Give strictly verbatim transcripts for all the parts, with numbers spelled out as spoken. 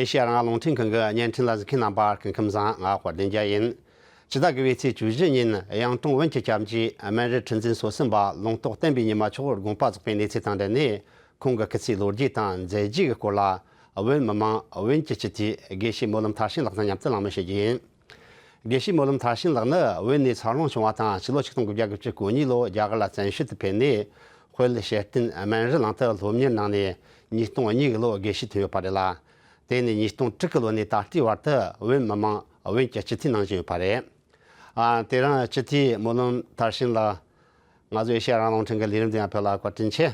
ཨེ་ཤེ་ཡ་རང་དབང་རླུང་འཕྲིན་ཁང་གི་བརྙན་འཕྲིན་ལ་གཟིགས་མཁན་རྣམ་པ་སྐུ་ཁམས་བཟང་། ང་དཔལ་ལྡན་རྒྱལ་ཡིན། ཕྱི་ཟླ་དགུ་པའི་ཚེས་བཅུ་བཞི་ཉིན་གཡུང་དྲུང་བོན་གྱི་སྐྱབས་རྗེ་སྨན་རི་ཁྲི་འཛིན་སོ་གསུམ་པ་ལུང་རྟོགས་བསྟན་པའི་ཉི་མ་མཆོག་དགོངས་པ་རྫོགས་པའི་གནས་ཚུལ་དང་འབྲེལ་ནས། ཁོང་གི་སྐུ་ཚེའི་ལོ་རྒྱུས་དང་མཛད་རྗེས་ཀྱི་སྐོར་ལ། བོན་མི་མང་བོན་གྱི་སྤྱི་འཐུས་དགེ་བཤེས་སྨོན་ལམ་མཐར་ཕྱིན་ལགས་དང་མཉམ་དུ་གླེང་མོལ་བྱེད་རྒྱུ་ཡིན། དགེ་བཤེས་སྨོན་ལམ་མཐར་ཕྱིན་ལགས་ནི་བོད་ནས་འཚར་ལོངས་བྱུང་བ་དང་། ཕྱི་ལོ་ཆིག་སྟོང་དགུ་བརྒྱ་དགུ་བཅུ་གོ་གཉིས་ལོ་རྒྱ་གར་ལ་བཙན་བྱོལ་དུ་ཕེབས་ནས། དཔལ་ཞལ་སྟེང་སྨན་རི་གླིང་དུ་སློབ་གཉེར་གནང་ནས། ཉིས་སྟོང་གཉིས་ལོ་དགེ་བཤེས་ཐོན་ཡོད་པ་རེད་ལ། དེ་ནས་ཉིས་སྟོང་དྲུག་གི་ལོ་ནས་ད་ལྟའི་བར་དུ་བོད་མི་མང་བོན་གྱི་སྤྱི་འཐུས་གནང་བཞིན་ཡོད་པ་རེད། ཨ། དེ་རིང་སྤྱི་འཐུས་སྨོན་ལམ་མཐར་ཕྱིན་ལགས། ང་ཚོ་ཨེ་ཤེ་ཡ་རང་དབང་རླུང་འཕྲིན་གྱི་ལས་རིམ་དེ་ཡང་ཕེབས་ལ་བཀའ་དྲིན་ཆེ།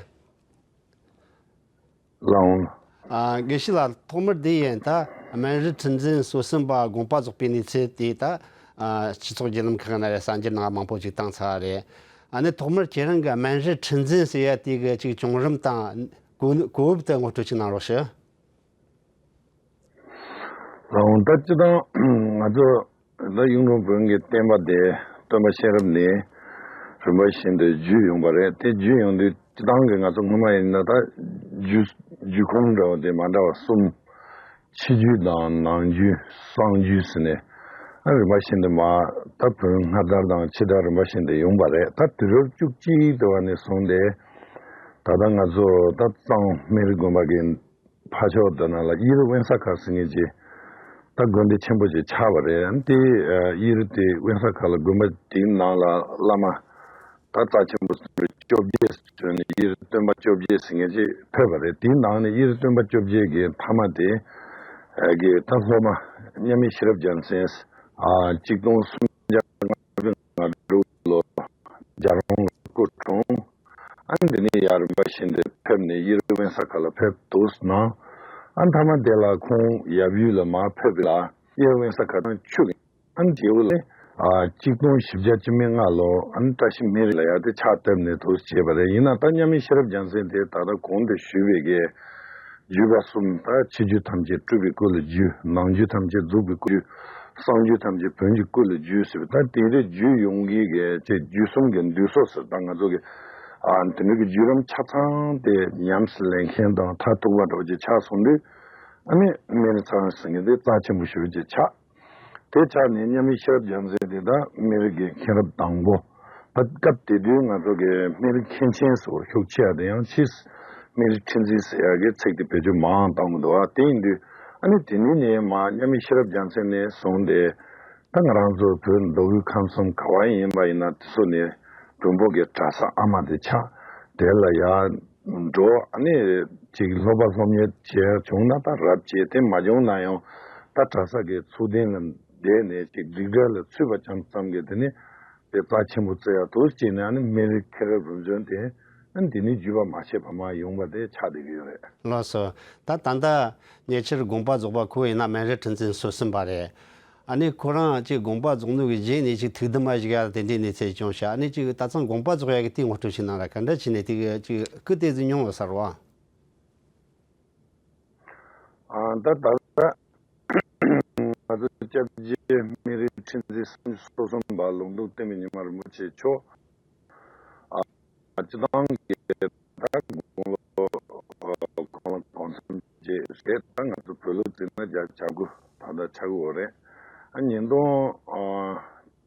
ལགས་འོང་། ཨ། དགེ་བཤེས་ལགས། ཐོག་མར་འདི་ཡིན། ད་སྨན་རི་ཁྲི་འཛིན་སོ་གསུམ་པ་དགོངས་པ་རྫོགས་པའི་གནས་ཚུལ་དེ་ད། ཨ། སྤྱི་ཚོགས་བརྒྱུད་ལམ་ཁག་ན་རེད། གསར་འགྱུར་ནང་མང་པོ་ཅིག་བཏང་ཚར་རེད། ཨ་ནི་ཐོག་མར་ཁྱེད་རང་གི་སྨན་རི་ཁྲི་འཛིན་ཟེར་ཡ་དེ་གི་ཅིག་བྱུང་རིམ་དང་གོ་གོ་བབ་དེ་ངོ་སྤྲོད་ཅིག་གནང་རོགས་ཞུ། ལགས་འོང་། ད་སྤྱིར་བཏང་ང་ཚོ་ད་གཡུང་དྲུང་བོན་གྱི་བསྟན་པ་དེ་སྟོན་པ་གཤེན་རབ་ནས་རིམ་པ་བཞིན་དུ་བརྒྱུད་ཡོང་བ་རེད། དེ་བརྒྱུད་ཡོང་དུས་སྤྱིར་བཏང་གི་ང་ཚོ་སྔོན་མ་ཡིན་ན་ད་བརྒྱུད་བརྒྱུད་ཁུངས་འདྲ་བ་དེ་མ་འདྲ་བ་གསུམ། ཕྱི་བརྒྱུད་དང་ནང་བརྒྱུད་གསང་བརྒྱུད་ཟེར་ནས། ཨ། རིམ་པ་བཞིན་དུ་མ་ད་བོན་སྔ་དར་དང་ཕྱི་དར་རིམ་པ་བཞིན་དུ་ཡོང་བ་རེད། ད་དུས་རབས་བཅུ་གཅིག་དུ་བ་ནས་བཟུང་སྟེ་ད་ལྟ་ང་ཚོ་ད་གཙང་སྨན་རི་དགོན་པ་གི་ཕ་ཕྱོགས་དེ་ནང་ལ་དབྱི་རུ་དབེན་ས་མཁར་ཟེར་མཁན་ཅིག་ད་དགོན་སྡེ་ཆེན་པོ་ཅིག་ཆགས་པ་རེད། དེ་དབྱི་རུ་དེ་དབེན་ས་མཁར་ལ་དགོན་པ་དེའི་ནང་ལ་བླ་མ་ད་རྩ་ཆེན་པོ་བཅོ་བརྒྱད་བྱོན་ནས། དབྱི་རུ་སྟོན་པ་བཅོ་བརྒྱད་ཟེར་མཁན་ཅིག་ཕེབས་པ་རེད། དེའི་ནང་ནས་དབྱི་རུ་སྟོན་པ་བཅོ་བརྒྱད་ཀྱི་མཐའ་མ་དེ་གི་ད་སློབ་མ་མཉམ་མེད་ཤེས་རབ་རྒྱལ་མཚན། ཨ། གཅིག་སྟོང་སུམ་བརྒྱ་ལྔ་བཅུ་ང་དྲུག་ལོ་རྒྱལ་རོང་ལ་སྐུ་འཁྲུངས། ཨ་ནི་དེ་ནས་ཡར་རིམ་པ་བཞིན་དུ་ཕེབས་ནས་དབྱི་རུ་དབེན་ས་མཁར་ལ་ཕེབས་འདུག་ནའང་། ཨ། མཐའ་མ་དེ་ལ་ཁོང་ཡབ་ཡུལ་ལ་མར་ཕེབས་པ་ལ་དབྱི་རུ་དབེན་ས་མཁར་དང་ཆུ་གི། ཨ་ནི་རྗེ་བོ་ལ། ཨ། གཅིག་སྟོང་བཞི་བརྒྱ་བཅུ་མེད་ལྔ་ལོ། ཨ་ནི་བཀྲ་ཤིས་སྨན་རི་ལ་ཡར་དེ་ཕྱག་བཏབ་ནས་འདུག་བྱས་པ་རེད། ཡིན་ན་ད་མཉམ་མེད་ཤེས་རབ་རྒྱལ་མཚན་དེ་ད་ལྟ་གོང་དུ་ཞུས་པའི་གི་བརྒྱུད་པ་གསུམ། ད་ཕྱི་བརྒྱུད་ཐམས་ཅད་སྤྲུལ་པའི་སྐུ་ལ་བརྒྱུད། ནང་བརྒྱུད་ཐམས་ཅད་རྫོགས་པའི་སྐུ་བརྒྱུད། གསང་བརྒྱུད་ཐམས་ཅད་བོན་གྱི་སྐུ་ལ་བརྒྱུད་ཟེར་བའི་ད་དེང་རབས་བརྒྱུད་ཡོངས་ཀྱི་གི་ཅིག་བརྒྱུད་གསུམ་གྱི་འདུས་སོ་ཟེར། ད་ང་ཚོ་གི། ཨ། དེ་འདྲ་གི་བརྒྱུད་རིམ་ཆ་ཚང་དེ་ཉམས་སུ་ལེན་མཁན་དང་མཐར་ཐུག་པ་འདྲ་བོ་ཅིག་ཆགས་སོང་དུས། ཨ་ནི་སྨན་རི་ཚང་ཟེར་མཁན་དེ་རྩ་ཆེན་པོ་ཞེ་པོ་ཅིག་ཆགས། དེ་ཆགས་ནས་མཉམ་མེད་ཤེས་རབ་རྒྱལ་མཚན་དེ་ད་སྨན་རི་གི་མཁན་རབས་དང་པོ། ད་སྐབས་དེ་དུས་ང་ཚོ་གི་སྨན་རི་མཁན་ཆེན་ཟེར་བ་ཤུགས་ཆེ་བ་དེ་ཡང་ཕྱིས་སྨན་རི་ཁྲི་འཛིན་ཟེར་ཡ་གི་ཚིག་དེ་བེད་སྤྱོད་མང་བཏང་གི་འདུག་བ། དེ་ཡིན་དུས་ཨ་ནི་དེ་ནས་ནས་མར་མཉམ་མེད་ཤེས་རབ་རྒྱལ་མཚན་ནས་བཟུང་སྟེ། ད་ང་རང་ཚོ་བོད་མདོ་དབུས་ཁམས་གསུམ་ག་བ་ཡིན་པ་ཡིན་ན་དེ་ཚོ་ནས་བོན་པོ་གི་གྲྭ་ས་ཨ་མ་དེ་ཆགས། དེ་ལ་ཡར་འགྲོ། ཨ་ནི་ཅིག་སློབ་པ་སློབ་གཉེར་བྱས་བྱུང་ན་ད་རབ་བྱས། དེ་མ་བྱུང་ན་ཡང་ད་གྲྭ་ས་གི་ཚུགས་གདན་ལ་བསྡད་ནས་ཅིག་རིགས་གྲྭ་ལ་ཚུད་པ་ཙམ་ཙམ་གྱིས་དེ་ནི་དེ་རྩ་ཆེན་པོ་བརྩི་ཡ་འདུག་བྱས་ནས། ཨ་ནི་སྨན་རི་མཁན་རབས་རུ་འཛོན་དེ། ཨ་ནི་དེ་ནས་བརྒྱུད་པ་མ་ཆད་པ་མར་ཡོང་བ་དེ་ཆགས་བསྡད་ཀྱི་ཡོད་རེད། ལགས་སོ། ད་ད་ལྟ་ཉེ་ཆར་དགོངས་པ་རྫོགས་པ་ཁོ་ཡིན་ན་སྨན་རི་ཁྲི་འཛིན་སོ་གསུམ་པ་རེད། ཨ་ནི་ཁོ་རང་ཅིག་དགོངས་པ་རྫོགས་ནོ་གི་རྗེས་ནས་ཅིག་ཐུགས་འདུན་མ་བཞེས་ཡ་དེ་འདྲའི་གནས་ཚུལ་བྱུང་ཤག་ཨ་ནི་ཅིག་ད་ཐེངས་དགོངས་པ་རྫོགས་ཡ་གི་དེའི་ངོ་སྤྲོད་ཞིག་གནང་ར། ག་འདྲ་བྱས་ནས་དེ་གི་ཅིག་སྐུ་དེ་ཚོ་མྱོང་ཡོད་ས་རེད་བ། ཨ། ད་ད་ལྟ་ང་ཚོ་སྐྱབས་རྗེ་སྨན་རི་ཁྲི་འཛིན་སོ་གསུམ་པ་ལུང་རྟོགས་བསྟན་པའི་ཉི་མ་རིན་པོ་ཆེ་མཆོག་ཨ། སྤྱི་བཏང་གི་ད་དགུང་ལོ་ཨ་གང་ལ་གང་འཚམ་ཅིག་རེད། ད་ང་ཚོ་བོད་ལོ་རྩིས་ན་བརྒྱ་གྱ་དགུ་ད་ལྟ་ཆགས་ཀྱི་ཡོད་རེད། ཨ། ཉིས་སྟོང་ཨ་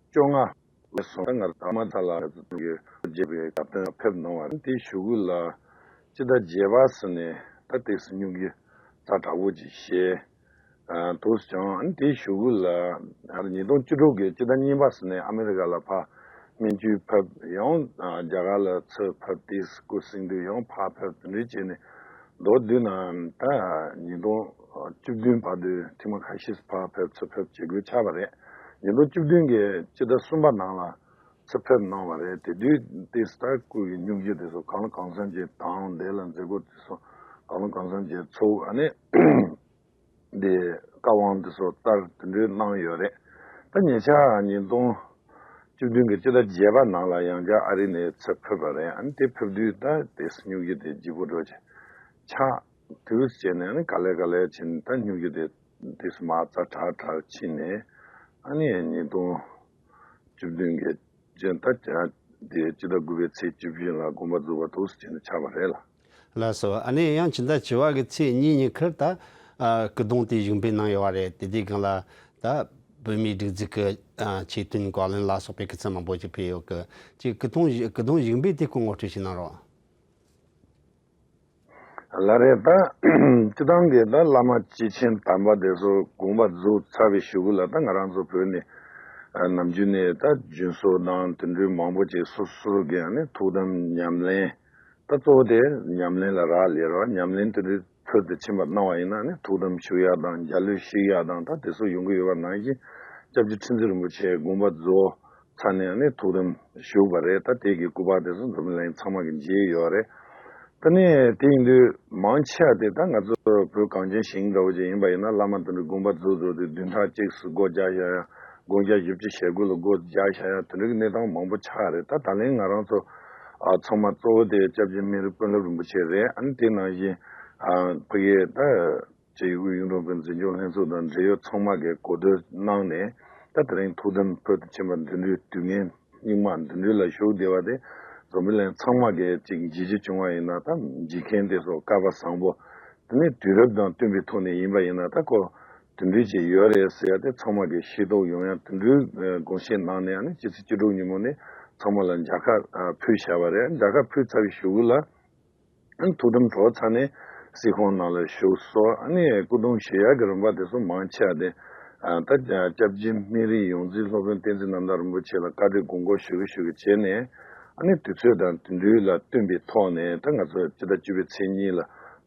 བཅོ་ལྔ་ལ་སོང་ད་ང་ཐ་མ་ཐ་ལ་ང་ཚོ་གི་རྗེ་བའི་ཞབས་བརྟན་ལ་ཕེབས་གནང་བ་རེད། དེའི་གཞུག་གུ་ལ་སྤྱི་ཟླ་བརྒྱད་པ་ཟེར་ནས་ད་ཏོག་ཙམ་སྙུང་གཞི་ཛ་དྲག་པོ་ཅིག་བཞེས། ཨ། འདུག་སེ་བྱུང་། ཨ་ནི་དེའི་གཞུག་གུ་ལ་ཨ་ཉིས་སྟོང་བཅུ་དྲུག་གི་སྤྱི་ཟླ་གཉིས་པ་ཟེར་ནས་ཨ་མི་རི་ཀ་ལ་ཕར་སྨན་བཅོས་ཕེབས། ཡང་ཨ་རྒྱ་གར་ལ་ཚུར་ཕེབས་ཏེ་སྐུ་གསེང་དུས་ཡང་ཕར་ཕེབས། དེ་འདྲ་བྱས་ནས་མདོར་བསྡུས་ན་ད་ཉིས་སྟོང་བཅུ་བདུན་བར་དུ་ཐེངས་མ་ཁ་ཤས་ཕར་ཕེབས་ཚུར་ཕེབས་བྱེད་དགོས་ཆགས་པ་རེད། ཉིས་སྟོང་བཅུ་བདུན་གི་སྤྱི་ཟླ་གསུམ་པ་ནང་ལ་ཚུར་ཕེབས་གནང་བ་རེད། དེ་དུས་ཏོག་ཙམ་ད་སྐུ་གི་སྙུང་གཞི་དེ་ཚོ་གང་ལ་གང་འཚམ་ཅིག་དང་། དེ་ལ་མཛད་སྒོ་དེ་ཚོ་གང་ལ་གང་འཚམ་ཅིག་ཚོགས། ཨ་ནི་འདི་བཀའ་དབང་འདི་ཚོ་ལྟར་དེ་འདྲའི་གནང་ཡོད་རེད། ད་ཉེ་ཆར་ཉིས་སྟོང་བཅུ་བདུན་གྱི་སྤྱི་ཟླ་བརྒྱད་པ་ནང་ལ་ཡང་བསྐྱར་ཨ་རི་ནས་ཚུར་ཕེབས་པ་རེད། ཨ་ནི་དེ་ཕེབས་དུས་ད་དེ་སྙུང་གཞི་དེ་ལྗིད་པོ་འགྲོ་ཆེ་ཆགས། དེ་འདྲ་བྱས་ནས་ཨ་ནི་ག་ལེ་ག་ལེ་བྱས་ནས་ད་སྙུང་གཞི་དེ་དེ་མར་ཛ་དྲག་དྲག་ཕྱིན་ནས། ཨ་ནི་ཉིས་སྟོང་བཅུ་བདུན་གྱི་སྤྱི་ཟླ་དེ་སྤྱི་ཟླ་དགུ་པའི་ཚེས་བཅུ་བཞི་ལ་དགོངས་པ་རྫོགས་པ་འདུག་སེ་བྱས་ནས་ཆགས་པ་རེད་ལ། ལགས་སོ། ཨ་ནི་ཡང་ཕྱི་ཟླ་བཅུ་པ་གི་ཚེས་གཉིས་ཉིན་ཁར་ད་ ཨ་སྐུ་གདུང་དེ་བཞུགས་འབུལ་གནང་ཡོད་པ་རེད། དེ་དུས་སྒང་ལ་ད་བོད་མིའི་སྒྲིག་འཛུགས་ཀྱི་ཨ་ཆེད་དོན་བཀའ་བློན་ལ་སོགས་པའི་སྐུ་ཚབ་མང་པོ་ཅིག་ཕེབས་ཡོད་གི། ཅིག་སྐུ་གདུང་བཞུགས་སྐུ་གདུང་བཞུགས་འབུལ་དེ་སྐོར་ངོ་སྤྲོད་ཞིག་གནང་རོགས། ལགས་རེད། ད་སྤྱི་བཏང་གི་ད་བླ་མ་སྐྱེས་ཆེན་དམ་པ་དེ་ཚོ་དགོངས་པ་རྫོགས་ཚར་བའི་གཞུག་གུ་ལ་ད་ང་རང་ཚོ་བོད་ནས་ཨ་ནམ་རྒྱུན་ནས་ད་རྒྱུན་སྲོལ་དང་དེ་འདྲའི་མང་པོ་ཅིག་སོ་སོ་སོ་གི་ཨ་ནི་ཐུགས་དམ་ཉམས་ལེན། ད་གཙོ་བོ་དེ་ཉམས་ལེན་ལ་རག་ལས་རོགས། ཉམས་ལེན་དེ་འདྲའི་ཚུལ་དུ་ཕྱིན་པ་གནང་བ་ཡིན་ན་ནི་ཐུགས་དམ་བཞུགས་ཡག་དང་འཇའ་ལུས་ཤིག་ཡག་དང་ད་དེ་ཚོ་ཡོང་གི་ཡོད་པ་ནང་བཞིན། སྐྱབས་རྗེ་ཁྲི་འཛིན་རིན་པོ་ཆེ་དགོངས་པ་རྫོགས་ཚར་ནས་ནི་ཐུགས་དམ་བཞུགས་པ་རེད། ད་དེ་གི་སྐུ་པར་དེ་ཚོ་འཛམ་བུ་གླིང་ཚང་མ་གི་མཇལ་ཡོད་རེད། ད་ནི་དེ་ཡིན་དུས་མང་ཆེ་བ་དེ་ད་ང་ཚོ་བོད་གངས་ཅན་ཞིང་འདྲ་བོ་ཅིག་ཡིན་པ་ཡིན་ན་བླ་མ་དེ་འདྲ་དགོངས་པ་རྫོགས་རྫོགས་དེ་བདུན་ཕྲག་གཅིག་སུ་སྒོ་རྒྱག་བཞག་ཡ། དགུང་ཞག་བཞི་བཅུ་ཞེ་དགུ་ལ་སྒོ་རྒྱག་བཞག་ཡ་དེ་འདྲ་གི་གནས་སྟངས་མང་པོ་ཆགས་རེད། ད་ད་ལན་ང་རང་ཚོ་ཨ་ཚང་མ་གཙོ་བོ་དེ་སྐྱབས་རྗེ་སྨན་རི་དཔོན་སློབ་རིན་པོ་ཆེ་རེད། ཨ་ནི་དེ་ནང་བཞིན་ཨ་ཕ་གིའི་ད་སྤྱི་ཡི་དབུས་གཡུང་དྲུང་བོན་འཛིན་སྐྱོང་ལྷན་ཚོགས་དང་འབྲེལ་ཡོད་ཚང་མ་གིས་གོ་སྒྲིག་གནང་ནས་ད་དེ་རིང་ཐུགས་དམ་ཕུལ་དུ་ཕྱིན་པ་འདི་འདྲའི་དུས་ངན་སྙིགས་མ་འདི་འདྲའི་ལ་བཞུགས་བསྡད་པ་དེ་འཛམ་བུ་གླིང་ཚང་མ་གིས་ཅིག་མཇལ་རྒྱུ་བྱུང་བ་ཡིན་ན་ད་མཇལ་མཁན་དེ་ཚོ་སྐལ་པ་བཟང་པོ། དེ་ནས་དུས་རབས་དང་བསྟུན་པའི་ཐོག་ནས་ཡིན་པ་ཡིན་ན་ད་ཁོ་དེ་འདྲའི་ཅིག་ཡོད་རེད་ཟེར་ཡ་དེ་ཚང་མ་གིས་ཤེས་རྟོགས་ཡོང་ཡ་དེ་འདྲའི་དགོངས་བཞེས་གནང་ནས་ཨ་ནི་སྤྱི་ཚེས་བཅུ་དྲུག་ཉིན་མོ་ནས་ཚང་མ་ལ་མཇལ་ཁ་ཕུལ་བཞག་པ་རེད། མཇལ་ཁ་ཕུལ་ཚར་བའི་གཞུག་གུ་ལ་ཨ་ནི་ཐུགས་དམ་གྲོལ་ཚར་ནས་གཟིགས་སྐོར་ནང་ལ་བཞུགས་སོ། ཨ་ནི་སྐུ་གདུང་ཞུ་ཡ་གི་རིམ་པ་དེ་ཚོ་མང་ཆེ་བ་དེ་ད་སྐྱབས་རྗེ་སྨན་རིའི་ཡོངས་འཛིན་སློབ་དཔོན་བསྟན་འཛིན་རྣམ་དག་རིན་པོ་ཆེ་ལ་བཀའ་འདྲི་དགོངས་སྐོར་ཞུ་གི་ཞུ་གི་བྱས་ནས། ཨ་ནི་དུས་ཚོད་དང་དེ་འདྲའི་ལ་བསྟུན་པའི་ཐོག་ནས་ད་ང་ཚོ་སྤྱི་ཟླ་བཅུ་པའི་ཚེས་གཉིས་ལ་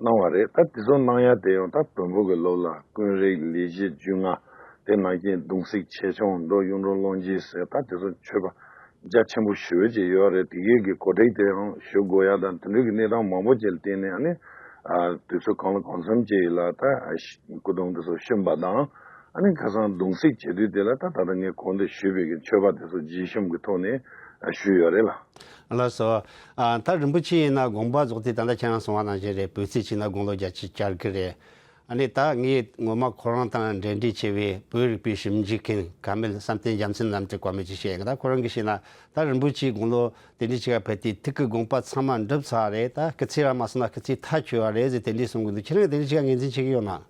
གནང་བ་རེད། ད་དེ་ཚོ་གནང་ཡ་དེ་ཡང་ད་བོན་པོ་གི་ལུགས་ལ་ཀུན་རིག་ལས་བཞི་རྒྱུད་ལྔ། དེ་ནང་བཞིན་གདུང་སྲས་ཆེ་ཆུང་མདོ་གཡུང་དྲུང་ལུང་རྗེས་ཟེར་ད་དེ་ཚོ་མཆོད་པ་རྒྱ་ཆེན་པོ་ཞུ་ཡ་ཅིག་ཡོད་རེད། དེ་གའི་གི་གོ་སྒྲིག་དེ་ཡང་ཞུ་དགོས་ཡ་དང་དེ་འདྲའི་གི་གནས་སྟངས་མང་པོ་ཅིག་ལ་བརྟེན་ནས་ཨ་ནི་དུས་ཚོད་གང་ལ་གང་འཚམ་ཅིག་ལ་ད་སྐུ་གདུང་དེ་ཚོ་བཤམས་པ་དང་། ཨ་ནི་ཁ་སང་གདུང་སྲས་བྱེད་དུས་དེ་ལ་ད་ད་ལྟ་ངས་གོང་དུ་ཞུས་པའི་གི་མཆོད་པ་དེ་ཚོ་རྗེས་ཤུལ་གྱི་ཐོག་ནས་ཞུས་ཡོད་རེད་ལ། ལགས་སོ། ཨ་ད་རིན་པོ་ཆེ་ཡིན་ན་དགོངས་པ་རྫོགས་ཏེ་ད་ལྟ་ཁྱེད་རང་གསུངས་པ་ནང་བཞིན་རེད། བོད་ཚེས་གཅིག་ན་དགུང་ལོ་བརྒྱད་ཅུ་གྱ་དགུ་རེད། ཨ་ནི་ད་ངས་ངོ་མ་ཁོ་རང་དང་འབྲེལ་འདྲིས་ཆེ་བའི་བོད་རིག་པའི་ཞིབ་འཇུག་མཁན་ཁ་མེད་བསམ་གཏན་རྒྱལ་མཚན་ལམ་འབྲས་བཀའ་མོལ་ཅིག་བཤད་ཡིན། ད་ཁོ་རང་གིས་བཤད་ན་ད་རིན་པོ་ཆེའི་དགུང་ལོ་དེ་འདྲའི་ཅིག་ག་ཕེབས་ཏེ་ཐུགས་ཀྱི་དགོངས་པ་ཚང་མ་འགྲུབ་ཚར་རེད། ད་སྐུ་ཚེ་ར་མ་སོང་ན་སྐུ་ཚེ་མཐའ་འཁྱོལ་བ་རེད་ཟེར་དེ་འདྲའི་གསུང་གི་འདུག་ཁྱེད་རང་གིས་དེ་འདྲའི་ཅིག་ག་ངོས་འཛིན་བྱེད་ཀྱི་ཡོད་ན།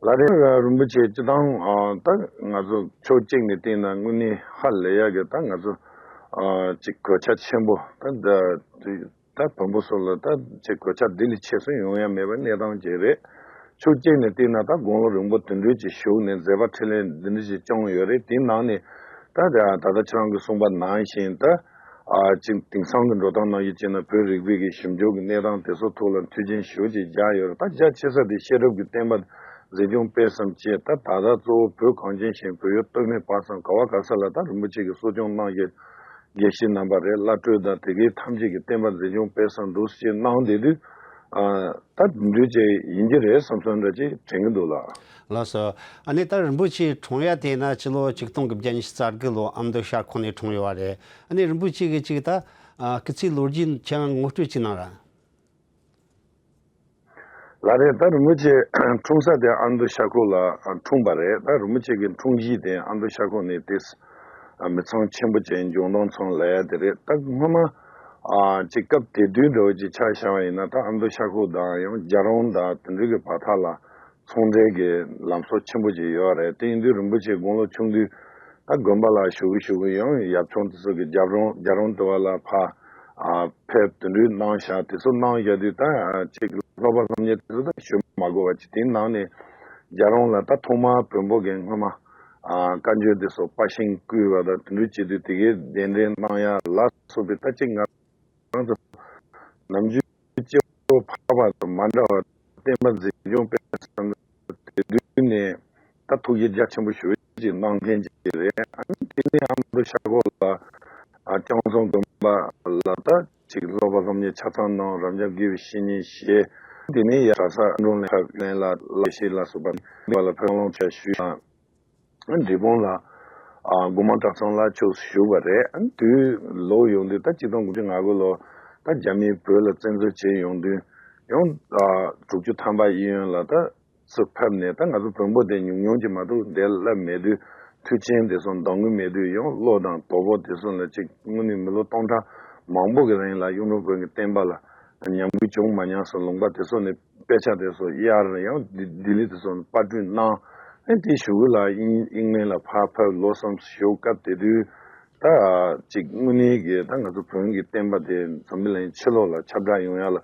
ལགས་རེད། རིན་པོ་ཆེ་སྤྱི་བཏང་ཨ་ད་ང་ཚོ་ཕྱོགས་གཅིག་ནས་བལྟས་ན་དངོས་གནས་ཧ་ལས་ཡག་གི་ད་ང་ཚོ་ཨ་ཅིག་གོད་ཆག་ཆེན་པོ་ད་ད་ད་བོན་པོ་ཚོ་ལ་ད་ཅིག་གོད་ཆག་འདི་ལས་ཆེ་སུ་ཡོང་ཡ་མེད་པའི་གནས་སྟངས་ཅིག་རེད། ཕྱོགས་གཅིག་ནས་བལྟས་ན་ད་དགུང་ལོ་རིང་པོ་དེ་འདྲའི་ཅིག་བཞུགས་ནས་མཛད་པ་འཕྲིན་ལས་འདི་འདྲ་ཅིག་བསྐྱངས་ཡོད་རེད། དེའི་ནང་ནས་ད་ད་ད་ལྟ་ཁྱེད་རང་གིས་གསུངས་པ་ནང་བཞིན་ད། ཨ་ཅིག་དེང་སང་གི་འགྲོ་སྟངས་ནང་བཞིན་བྱས་ན་བོད་རིག་པའི་གི་ཞིབ་འཇུག་གི་གནས་སྟངས་དེ་ཚོ་ཐོག་ལ་མཐུན་རྐྱེན་ཞེ་པོ་ཅིག་སྦྱར་ཡོད་རེད། ད་རྒྱ་ཆེ་ས་དེ་ཤེས་རབ་ཀྱི་བསྟན་པ་འཛིན་སྐྱོང་སྤེལ་གསུམ་བཅས་ད་ད་ལྟ་གཙོ་བོ་བོད་གངས་ཅན་ཞིང་བོད་ཡུལ་སྟོད་སྨད་བར་གསུམ་ག་བ་ག་ས་ལ་ད་རིན་པོ་ཆེ་གིས་གསོ་སྐྱོང་གནང་བཞིན་དགེ་བཤེས་རྣམ་པ་རེད། བླ་སྤྲུལ་དང་དེ་གའི་ཐམས་ཅད་ཀྱི་བསྟན་པ་འཛིན་སྐྱོང་སྤེལ་གསུམ་འདུག་སེ་གནང་བསྡད་དུས་ཨ་ད་འདུས་བྱས་ཡིན་གྱི་རེད་བསམ་བསམ་འདྲ་ཅིག་དྲན་གྱི་འདུག་ལགས། ལགས་སོ། ཨ་ནི་ད་རིན་པོ་ཆེའི་འཁྲུངས་ཡ་དེ་ན་ཕྱི་ལོ་ཆིག་སྟོང་དགུ་བརྒྱ་ཉི་ཤུ་རྩ་དགུ་ལོ་ཨ་མདོ་ཤར་ཁོག་ནས་འཁྲུངས་ཡོད་པ་རེད། ཨ་ནི་རིན་པོ་ཆེ་གི་ཅིག་ད་ཨ་སྐུ་ཚེའི་ལོ་རྒྱུས་ཁྱེད་རང་ངོ་སྤྲོད་ཅིག་གནང་ར། ལགས་རེད། ད་རིན་པོ་ཆེ་འཁྲུངས་ས་དེ་ཨ་མདོ་ཤར་ཁོག་ལ་འཁྲུངས་པ་རེད། ད་རིན་པོ་ཆེ་གི་འཁྲུངས་གཞིས་དེ་ཨ་མདོ་ཤར་ཁོག་ནས་དེ་མི་ཚང་ཆེན་པོ་ཅན་ལྗང་མདོག་མཚོ་ལབ་ཡ་དེ་རེད། ད་སྔོན་མ་ཨ་ཅིག་སྐབས་དེ་དུས་འདྲ་བོ་ཅིག་ཆ་བཞག་པ་ཡིན་ན་ད་ཨ་མདོ་ཤར་ཁོག་དང་ཡང་རྒྱ་རོང་དང་དེ་འདྲ་གི་བར་ཐག་ལ། ཚོང་འབྲེལ་གྱི་ལམ་སྲོལ་ཆེན་པོ་ཅིག་ཡོད་རེད། དེ་ཡིན་དུས་རིན་པོ་ཆེ་དགུང་ལོ་ཆུང་དུས་ད་དགོན་པ་ལ་བཞུགས་གི་བཞུགས་གི་ཡང་ཡབ་ཆུང་དེ་ཚོ་གི་རྒྱ་རོང་རྒྱ་རོང་དེ་བ་ལ་ཕ་ཨ་ཕེབས་དེ་འདྲའི་གནང་བཞག་དེ་ཚོ་གནང་བཞག་དུས་ད་ཅིག་སློབ་པ་སློབ་གཉེར་དེ་ཚོ་ད་ཞུ་མ་དགོས་པ་ཅིག་དེའི་ནང་ནས་རྒྱ་རོང་ལ་ད་ཐོག་མར་བོན་པོ་གི་སྔ་མ་ཨ་བཀའ་འགྱུར་དེ་ཚོ་པར་ཤིང་བརྐོས་པ་དང་དེ་འདྲའི་བྱེད་དུས་དེ་གའི་གདན་འདྲེན་གནང་ཡ་ལ་སོགས་པའི་ད་ཅིག་ང་རང་ཚོ་ནམ་རྒྱུན་སྐྱེ་བོ་འཕགས་པ་དང་མ་འདྲ་བར་བསྟན་པ་འཛིན་སྐྱོང་སྤེལ་བསམ་དེ་དུས་ནས་ད་ཐུགས་རྗེ་རྒྱ་ཆེན་པོ་ཞེ་པོ་ཅིག་གནང་མཁན་ཅིག་རེད། ཨ་ནི་དེ་ནས་ཨ་མདོ་ཤར་ཁོག་ལ་ཨ་སྐྱོང་ཚོང་དགོན་པ་ལ་ད་ཅིག་སློབ་པ་སློབ་གཉེར་ཆ་ཚང་གནང་། རབ་འབྱམས་དགེ་བའི་བཤེས་གཉེན་བཞེས། དེ་ནས་ཡ་གྲྭ་ས་འགྲོ་ལེན་ལ་ལ་ཤེས་ལ་སོགས་པ་ལ་ཕེབས་སློབ་ཕྱག་ཞུས་དང་། འབྲས་སྤུངས་ལ་ཨ་སྒོ་མང་གྲྭ་ཚང་ལ་ཕྱོགས་སུ་བཞུགས་པ་རེད། ཨ་ནི་དུས་ལོག་ཡོང་དུས་ད་གཅིག་སྟོང་དགུ་བརྒྱ་ང་དགུ་ལོ་ད་རྒྱ་མིས་བོད་ལ་བཙན་འཛུལ་བྱས་ཡོང་དུས་ཡང་ཨ་དྲུག་ཅུ་ཐམ་པ་གཡས་གཡོན་ལ་ད་ཚུར་ཕེབས་ནས་ད་ང་ཚོ་བོན་པོ་དེ་ཉུང་ཉུང་ཅིག་མ་གཏོགས་འདིར་སླེབས་མེད་དུས་མཐུན་རྐྱེན་དེ་ཚོ་འདང་གི་མེད་དུས་ཡང་གློ་དང་དོ་པོ་དེ་ཚོ་ལ་ཅིག་དངོས་གནས་མི་ལོ་སྟོང་ཕྲག་མང་པོ་གི་རིང་ལ་གཡུང་དྲུང་བོན་གྱི་བསྟན་པ་ལ་ཉམས་རྒུད་བྱུང་མ་མྱངས་སུ་ལུང་པ་དེ་ཚོ་ནས་ དཔེ་ཆ་དེ་ཚོ་གཡར། ཡང་ལྡི་ལྡི་ལི་དེ་ཚོ་པར་སྐྲུན་གནང་། ཨ་ནི་དེའི་གཞུག་གུ་ལ་དབྱིན་དབྱིན་སྨན་ལ་ཕར་ཕེབས། ལོ་གསུམ་བཞུགས། སྐབས་དེ་དུས་ད་ཅིག་དངོས་གནས་ཀྱི་ད་ང་ཚོ་བོན་གྱི་བསྟན་པ་དེ་འཛམ་བུ་གླིང་ཕྱི་ལོགས་ལ་ཁྱབ་བསྒྲགས་ཡོང་ཡ་ལ་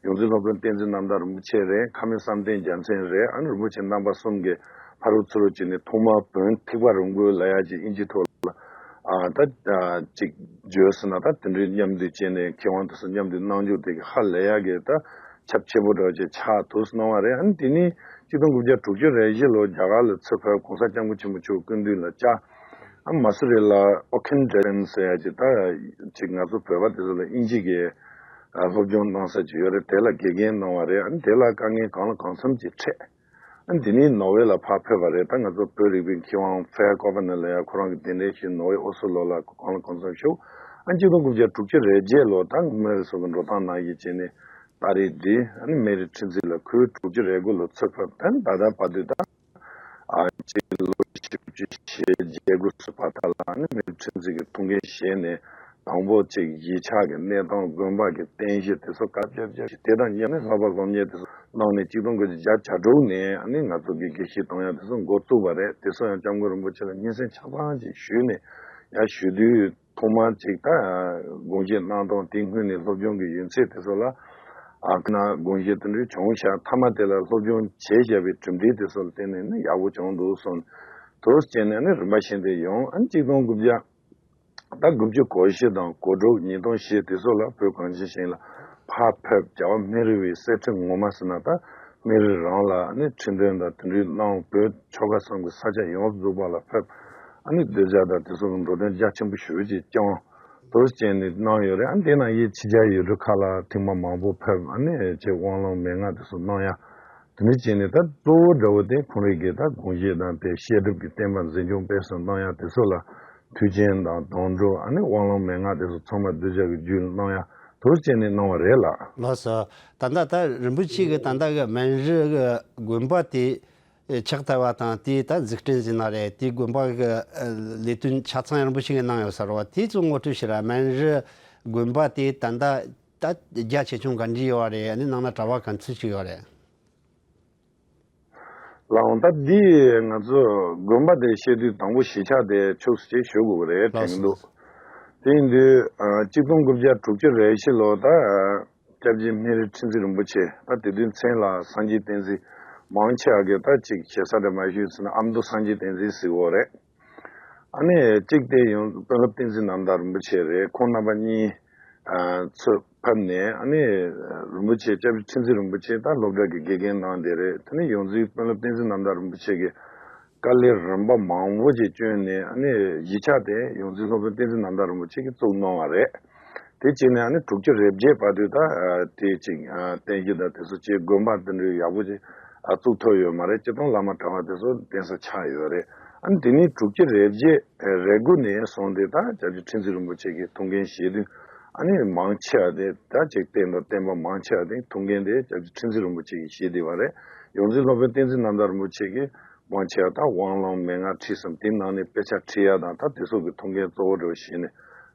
ཡོངས་འཛིན་སློབ་དཔོན་བསྟན་འཛིན་རྣམ་དག་རིན་པོ་ཆེ་རེད། ཁ་སྨན་བསམ་གཏན་རྒྱལ་མཚན་རེད། ཨ་ནི་རིན་པོ་ཆེ་རྣམ་པ་གསུམ་གྱིས་ཕ་རོལ་ཚུར་རོལ་བྱས་ནས་ཐོག་མར་བོན་ཐེག་པ་རིམ་དགུ་ལབ་ཡ་ཅིག་དབྱིན་ཇིའི་ཐོག་ལ་ཨ་ད་ཨ་ཅིག་བརྗོད་ཟེར་ན། ད་དེ་འདྲའི་མཉམ་དུ་བྱས་ནས་མཁས་དབང་དེ་ཚོ་མཉམ་དུ་གནང་རྒྱུ་དེ་གི་ཧ་ལས་ཡ་གི་ད་ཁྱབ་ཆེ་པོ་འདྲ་ཅིག་ཆགས་ཐུབ་གནང་བ་རེད། ཨ་ནི་དེ་ནི་གཅིག་སྟོང་དགུ་བརྒྱ་དྲུག་ཅུ་རེ་བཞི་ལོ་རྒྱ་གར་ལ་ཚུར་ཕེབས། གོང་ས་སྐྱབས་མགོན་ཆེན་པོ་མཆོག་སྐུ་མདུན་ལ་བཅར། ཨ་མ་སུ་རི་ལ་ཨོ་ཁན་ཌེ་རན་ཟེར་ཡ་ཅིག་ད་ཅིག་ང་ཚོ་བོད་པ་དེ་ཚོ་ལ་དབྱིན་ཇི་གི་ཨ་སློབ་སྦྱོང་གནང་ས་ཅིག་ཡོད་རེད། དེ་ལ་དགེ་རྒན་གནང་བ་རེད། ཨ་ནི་དེ་ལ་དཀའ་ངལ་གང་ལ་གང་འཚམ་ཅིག་འཕྲད། ཨ་ནི་དེ་ནས་ནོར་ཝེ་ལ་ཕར་ཕེབས་པ་རེད། ད་ང་ཚོ་བོད་རིག་པའི་མཁས་དབང་ཕེར་ཀོ་བྷ་ནེར་ལབ་ཡ་ཁོ་རང་གི་གདན་འདྲེན་ཞུས། ནོར་ཝེ་ཨོ་སི་ལོ་ལ་གང་ལ་གང་འཚམ་བཞུགས། ཨ་ནི་གཅིག་སྟོང་དགུ་བརྒྱ་དྲུག་ཅུ་རེ་བརྒྱད་ལོ་ད་སྨན་རི་སོགས་ཀྱི་འགྲོ་སྟངས་ནང་བཞིན་བྱས་ནས་ཏཱ་རེ་བསྒྲིགས། ཨ་ནི་སྨན་རི་ཁྲི་འཛིན་ལ་ཁོས་དྲུག་ཅུ་རེ་དགུ་ལོ་ཚུར་ཕེབས། ད་ནི་ད་ལྟ་བར་དུ་ད་ཨ་ཅིག་ལོ་བཞི་བཅུ་ཞེ་བརྒྱད་དགུ་ཙམ་བར་ཐག་ལ་ཨ་ནི་སྨན་རི་ཁྲི་འཛིན་གྱི་ཐུགས་འགན་བཞེས་ནས། དང་པོ་གཅིག་གཞིས་ཆགས་ཀྱི་གནས་སྟངས། དགོན་པ་གི་རྟེན་གཞི་དེ་ཚོ་བཀའ་ཁྱབ་རྒྱ་ཆེ། དེ་དང་མཉམ་ནས་བསླབ་པ་སློབ་གཉེར་དེ་ཚོ་གནང་ནས་གཅིག་སྟོང་དགུ་བརྒྱ་བརྒྱད་ཅུ་གྱ་དྲུག་ནས་ཨ་ནི་ང་ཚོ་གི་དགེ་བཤེས་གཏོང་ཡ་དེ་ཚོ་འགོ་བཙུགས་པ་རེད། དེ་ཚོ་ཡང་སྐྱབས་མགོན་རིན་པོ་ཆེ་ལ་སྙན་སེང་ཆ་ཚང་ཅིག་ཞུས་ནས་ཡར་ཞུ་དུས། ཐོག་མར་ཅིག་ད་དགོངས་བཞེས་གནང་སྟངས། དེ་སྔོན་ནས་སློབ་སྦྱོང་གི་ཡུན་ཚད་དེ་ཚོ་ལ་ཨ་ཁ་ན་དགོངས་བཞེས་དེ་འདྲའི་བྱུང་ཤག་མཐའ་མ་དེ་ལ་སློབ་སྦྱོང་བྱས་བཞག་པའི་གྲུབ་འབྲས་དེ་ཚོ་ལ་བརྟེན་ནས་ནི་ཡག་པོ་བྱུང་འདུག་གསུངས། དེ་བྱས་ནས་ནི་རིམ་པ་བཞིན་དུ་ཡོང་། ཨ་ནི་གཅིག་སྟོང་དགུ་བརྒྱ་ད་དགུ་བཅུ་གོ་བཞི་དང་གོ་དྲུག་ཉིས་སྟོང་བཞི་དེ་ཚོ་ལ་བོད་གངས་ཅན་ཞིང་ལ་ཕར་ཕེབས། རྒྱལ་བ་སྨན་རི་བའི་གསེར་ཁྲི་ངོ་མ་ཟེར་ན་ད་སྨན་རི་རང་ལ་ནི་ཁྲི་འདོན་དང་དེ་འདྲའི་གནང་། བོད་ཆོལ་ཁ་གསུམ་གྱི་ས་ཆ་ཡོངས་སུ་རྫོགས་པ་ལ་ཕེབས། ཨ་ནི་གདུལ་བྱ་དང་དེ་ཚོ་ལ་འགྲོ་དོན་རྒྱ་ཆེན་པོ་ཞེ་པོ་ཅིག་བསྐྱངས། དེ་བྱས་ནས་གནང་ཡོད་རེད། ཨ་ནི་དེ་ནང་བཞིན་ཕྱི་རྒྱལ་ཡུལ་གྲུ་ཁག་ལ་ཐེངས་མ་མང་པོ་ཕེབས། ཨ་ནི་ཅིག་དབང་ལུང་མན་ངག་དེ་ཚོ་གནང་ཡ། དེ་འདྲ་བྱས་ནས་ད་གཙོ་བོ་འདྲ་བོ་དེ་ཁོང་རང་གི་ད་དགོངས་བཞེད་དང་དེ་བཤད་སྒྲུབ་ཀྱི་བསྟན་པ་འཛིན་སྐྱོང་སྤེལ་གསུམ་གནང་ཡ་དེ་ཚོ་ལ་མཐུན་རྐྱེན་དང་སྡོང་གྲོགས། ཨ་ནི་དབང་ལུང་མན་ངག་དེ་ཚོ་ཚང་མ་གདུལ་བྱ་གི་རྒྱུད་ལ་གནང་ཡ་དེ་བྱས་ནས་གནང་བ་རེད་ལགས། ལགས་སོ། ད་ལྟ་ད་རིན་པོ་ཆེ་གི་ད་ལྟ་གི་སྨན་རི་གི་དགོན་པ་དེ་ཆགས་ཐུབ་པ་དང་། དེའི་ད་འཛུགས་སྐྲུན་ཟེར་ན་རེད། དེའི་དགོན་པ་གི་ལས་དོན་ཆ་ཚང་རིན་པོ་ཆེ་གིས་གནང་ཡོད་ས་རེད་པ། དེ་ཚོ་ངོ་སྤྲོད་བྱེད་ར། སྨན་རི་དགོན་པ་དེ་ད་ལྟ་ད་རྒྱ་ཆེ་ཆུང་ག་འདྲ་ཡོད་རེད། ཨ་ནི་ནང་ན་གྲྭ་པ་ག་ཚོད་ཅིག་ཡོད་རེད། ལགས་འོང་། ད་འདི་ང་ཚོ་དགོན་པ་དེ་བཤད་དུས་དང་པོ་གཞིས་ཆགས་དེ་ཕྱོགས་སུ་ཅིག་ཞུ་དགོས་ཀྱི་རེད་དྲན་གྱི་འདུག་དེ་ཡིན་དུས་ཨ་གཅིག་སྟོང་དགུ་བརྒྱ་དྲུག་ཅུ་རེ་བཞི་ལོ་ད་ཨ་སྐྱབས་རྗེ་སྨན་རི་ཁྲི་འཛིན་རིན་པོ་ཆེ། ད་དེ་དུས་མཚན་ལ་སངས་རྒྱས་བསྟན་འཛིན། མང་ཆེ་བ་གིས་ད་ཅིག་ཞེ་ས་འདྲ་མ་ཞུས་ཟེར་ན་ཨ་མདོ་སངས་རྒྱས་བསྟན་འཛིན་ཟེར་གྱི་ཡོད་རེད། ཨ་ནི་གཅིག་དེ་ཡང་དཔོན་སློབ་བསྟན་འཛིན་རྣམ་དག་རིན་པོ་ཆེ་རེད། ཁོང་རྣམ་པ་གཉིས་ཨ་ཚུར་ཕེབས་ནས། ཨ་ནི་རིན་པོ་ཆེ་སྐྱབས་རྗེ་ཁྲི་འཛིན་རིན་པོ་ཆེ་ད་སློབ་གྲྭ་གི་དགེ་རྒན་གནང་བསྡད་རེད། དེ་ནས་ཡོངས་འཛིན་དཔོན་སློབ་བསྟན་འཛིན་རྣམ་དག་རིན་པོ་ཆེ་གིས་དཀའ་ལས་རིམ་པ་མང་པོ་ཅིག་བསྐྱོན་ནས། ཨ་ནི་གཞིས་ཆགས་དེ་ཡོངས་འཛིན་སློབ་དཔོན་བསྟན་འཛིན་རྣམ་དག་རིན་པོ་ཆེ་གིས་བཙུགས་གནང་བ་རེད། དེ་བྱས་ནས་ཨ་ནི་དྲུག་ཅུ་རེ་བརྒྱད་བར་དུ་ད་ཨ་དེ་ཅིག་ཨ་རྟེན་གཞི་དང་དེ་ཚོ་བྱས། དགོན་པ་དེ་འདྲའི་ཡག་པོ་ཅིག་ཨ་བཙུགས་ཐུབ་ཡོད་མ་རེད། སྤྱིར་བཏང་བླ་མ་གྲྭ་པ་དེ་ཚོ་བསྡད་ས་ཆགས་ཡོད་རེད། ཨ་ནི་དེ་ནས་དྲུག་ཅུ་རེ་བརྒྱད་རེ་དགུ་ནས་བཟུང་སྟེ་ད་སྐྱབས་རྗེ་ཁྲི་འཛིན་རིན་པོ་ཆེ་གིས་ཐུགས་འགན་བཞེས་དུས། ཨ་ནི་མང་ཆེ་བ་དེ་ད་ཅིག་བསྟན་དང་བསྟན་པ་མང་ཆེ་བ་དེ་ཐུགས་འགན་དེ་སྐྱབས་རྗེ་ཁྲི་འཛིན་རིན་པོ་ཆེ་གིས་བཞེས་བསྡད་པ་རེད། ཡོངས་འཛིན་སློབ་དཔོན་བསྟན་འཛིན་རྣམ་དག་རིན་པོ་ཆེ་གིས་མང་ཆེ་བ་ད་དབང་ལུང་མན་ངག་ཁྲིད་གསུམ་དེའི་ནང་ནས་དཔེ་ཆ་ཁྲིད་ཡ་དང་ད་དེ་སོགས་ཀྱི་ཐུགས་འགན་གཙོ་བོ་འདྲ་བོ་བཞེས་ནས་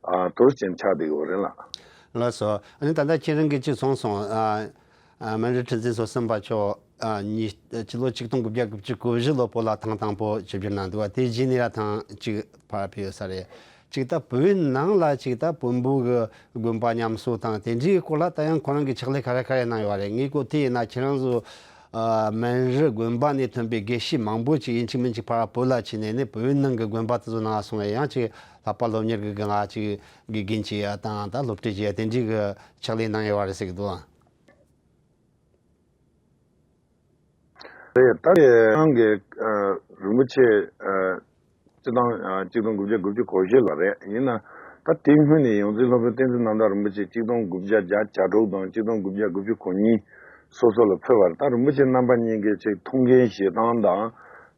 ཨ་དེ་བྱས་ནས་ཆགས་བསྡད་ཡོད་རེད་ལགས། ལགས་སོ། ཨ་ནི་ད་ལྟ་ཁྱེད་རང་གིས་ཅིག་གསུངས་སོང་། ཨ་ཨ་སྨན་རི་ཁྲི་འཛིན་ཚེ་བརྟན་པ་མཆོག་ཨ་ཉིས་སྤྱི་ལོ་ཆིག་སྟོང་དགུ་བརྒྱ་དགུ་བཅུ་གོ་བཞི་ལོ་བོད་ལ་ཐེངས་དང་པོ་ཆིབས་བསྒྱུར་གནང་འདུག་པ། དེ་རྗེས་ནས་ཡང་ཐེངས་གཅིག་ཕར་ཕེབས་ཡོད་ས་རེད། ཅིག་ད་བོད་ནང་ལ་ཅིག་ད་བོན་པོ་གི་དགོན་པ་ཉམས་གསོ་དང་དེ་འདྲའི་སྐོར་ལ་ད་ཡང་ཁོ་རང་གིས་ཕྱག་ལས་ག་རེ་ག་རེ་གནང་ཡོད་རེད། ངས་གོ་དེ་ཡིན་ན་ཁྱེད་རང་ཚོ་ཨ་སྨན་རི་དགོན་པ་ནས་ཐོན་པའི་དགེ་བཤེས་མང་པོ་ཅིག་ཡིན་གཅིག་མིན་གཅིག་ཕར་བོད་ལ་ཕྱིན་ནས་ནི་བོད་ནང་གི་དགོན་པ་དེ་ཚོ་ནང་སོང་བས། ཡང་ཅིག་བསླབ་པ་སློབ་གཉེར་གྱི་སྒང་ལ་ཅིག་དགེ་རྒན་བྱེད་ཡ་དང་ད་སློབ་ཁྲིད་བྱེད་ཡ་དེ་འདྲའི་གི་ཕྱག་ལས་གནང་ཡོད་རེད་ཟེར་གི་འདུག་ཨ། རེད། ད་རེད། ཁོང་གིས་ཨ་རིན་པོ་ཆེ་ཨ་སྤྱི་བཏང་ཨ་གཅིག་སྟོང་དགུ་བརྒྱ་དགུ་བཅུ་གོ་བཞི་ལོ་རེད། ཡིན་ན་ད་དེའི་སྔོན་ནས་ཡོངས་འཛིན་སློབ་དཔོན་བསྟན་འཛིན་རྣམ་དག་རིན་པོ་ཆེ་གཅིག་སྟོང་དགུ་བརྒྱ་བརྒྱད་ཅུ་གྱ་དྲུག་དང་གཅིག་སྟོང་དགུ་བརྒྱ་དགུ་བཅུ་གོ་གཉིས་སོ་སོ་ལ་ཕེབས་པ་རེད། ད་རིན་པོ་ཆེ་རྣམ་པ་གཉིས་ཀྱིས་ཅིག་ཐུགས་འགན་བཞེས་སྟངས་དང་།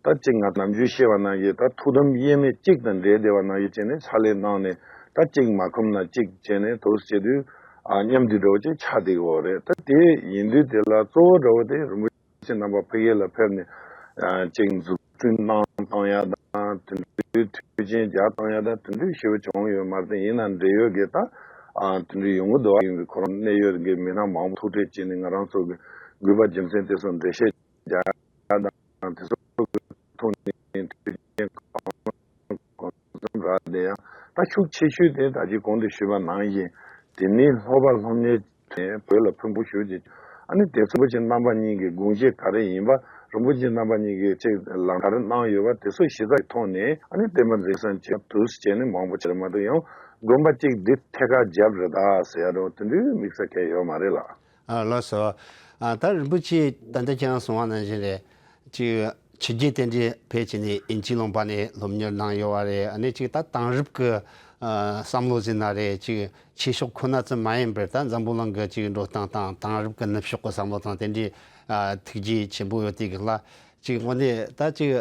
ད་ཅིག་ང་ནམ་རྒྱུན་བཤད་པ་ནང་བཞིན་ད་ཐུགས་དམ་དབྱེར་མེད་གཅིག་དང་འབྲེལ་བསྡད་པ་ནང་བཞིན་བྱས་ནས་ཕྱག་ལས་གནང་ནས། ད་གཅིག་མ་ཁོམ་ན་གཅིག་བྱས་ནས་དུ་བྱེད་དུས་ཨ་མཉམ་དུ་འདྲ་བོ་ཅིག་ཆགས་བསྡད་ཡོད་རེད། ད་དེ་ཡིན་དུས་དེ་ལ་གཙོ་བོ་འདྲ་བོ་དེ་རིན་པོ་ཆེ་རྣམ་པ་ཕ་གི་ལ་ཕེབས་ནས་ཨ་ཅིག་འཛུགས་སྐྲུན་གནང་བཏང་ཡ་དང་། དེ་འདྲའི་མཐུན་རྐྱེན་སྦྱར་བཏང་ཡ་དང་དེ་འདྲའི་ཞེ་པོ་བྱུང་ཡོད་མ་རེད། ཡིན་ན་འབྲེལ་ཡོད་ཀྱི་ད་ཨ་དེ་འདྲའི་ཡོང་གི་འདུག་ཨ་ཡིན་གྱི་ཁོ་རང་གནད་ཡོད་ཀྱི་མི་སྣ་མང་པོ་ཐུག་འཕྲད་བྱས་ནས་ང་རང་ཚོ་གི་ དགོས་པ་རྒྱུ་མཚན་དེ་ཚོ་འགྲེལ་བཤད་རྒྱག་དང་དེ་ཚོ་གི་ཐོག་ནས་མཐུན་རྐྱེན་གང་གང་འཛོམས་རག་དེ་ཡང་ད་ཤུགས་ཆེ་ཤོས་དེ་ད་ཅི་གོང་དུ་ཞུས་པ་ནང་བཞིན་དེ་ནི་སློབ་པ་སློབ་གཉེར་བོད་ལ་ཕན་པོ་ཞུ་རྒྱུ། ཨ་ནི་དེ་ཚོ་རིན་པོ་ཆེ་རྣམ་པ་གཉིས་ཀྱི་དགོངས་བཞེད་ག་རེ་ཡིན་པ། རིན་པོ་ཆེ་རྣམ་པ་གཉིས་ཀྱིས་ཅིག་ལམ་ག་རེ་གནང་ཡོད་པ་དེ་ཚོ་གཞི་རྩའི་ཐོག་ནས་ཨ་ནི་བསྟན་པ་འཛིན་སྲུང་བྱེད་དུས་བྱས་ནས་མང་པོ་བྱེད་མ་གཏོགས་ཡང་དགོན་པ་གཅིག་འདི་ཐད་ཀར་རྒྱབ་རེད་ད་ཟེར་ཡ་རོ་དེ་འདྲའི་དམིགས་བསལ་གང་ཡོད་མ་རེད་ལགས། ཨ་ལགས་སོ། ཨ་ད་རིན་པོ་ཆེ་ད་ལྟ་ཁྱེད་རང་གསུངས་པ་ནང་བཞིན་རེད། ཅིག་ཕྱི་རྒྱལ་དེ་འདྲའི་ཕེབས་བྱས་ནས་དབྱིན་ཇིའི་ལུང་པ་ནས་སློབ་གཉེར་གནང་ཡོད་པ་རེད། ཨ་ནི་ཅིག་ད་དེང་རབས་ཀྱི་ཨ་བསམ་བློ་ཟེར་ན་རེད། ཅིག་ཆོས་ཕྱོགས་ཁོ་ན་ཙམ་མ་ཡིན་པར་ད་འཛམ་བུ་གླིང་གི་ཅིག་འགྲོ་སྟངས་དང་དེང་རབས་ཀྱི་ནུབ་ཕྱོགས་ཀྱི་བསམ་བློ་དང་དེ་འདྲའི་ཨ་ཐུགས་རྗེ་ཆེན་པོ་ཡོད་དེ་གི་ལ་ཅིག་དངོས་གནས་ད་ཅིག་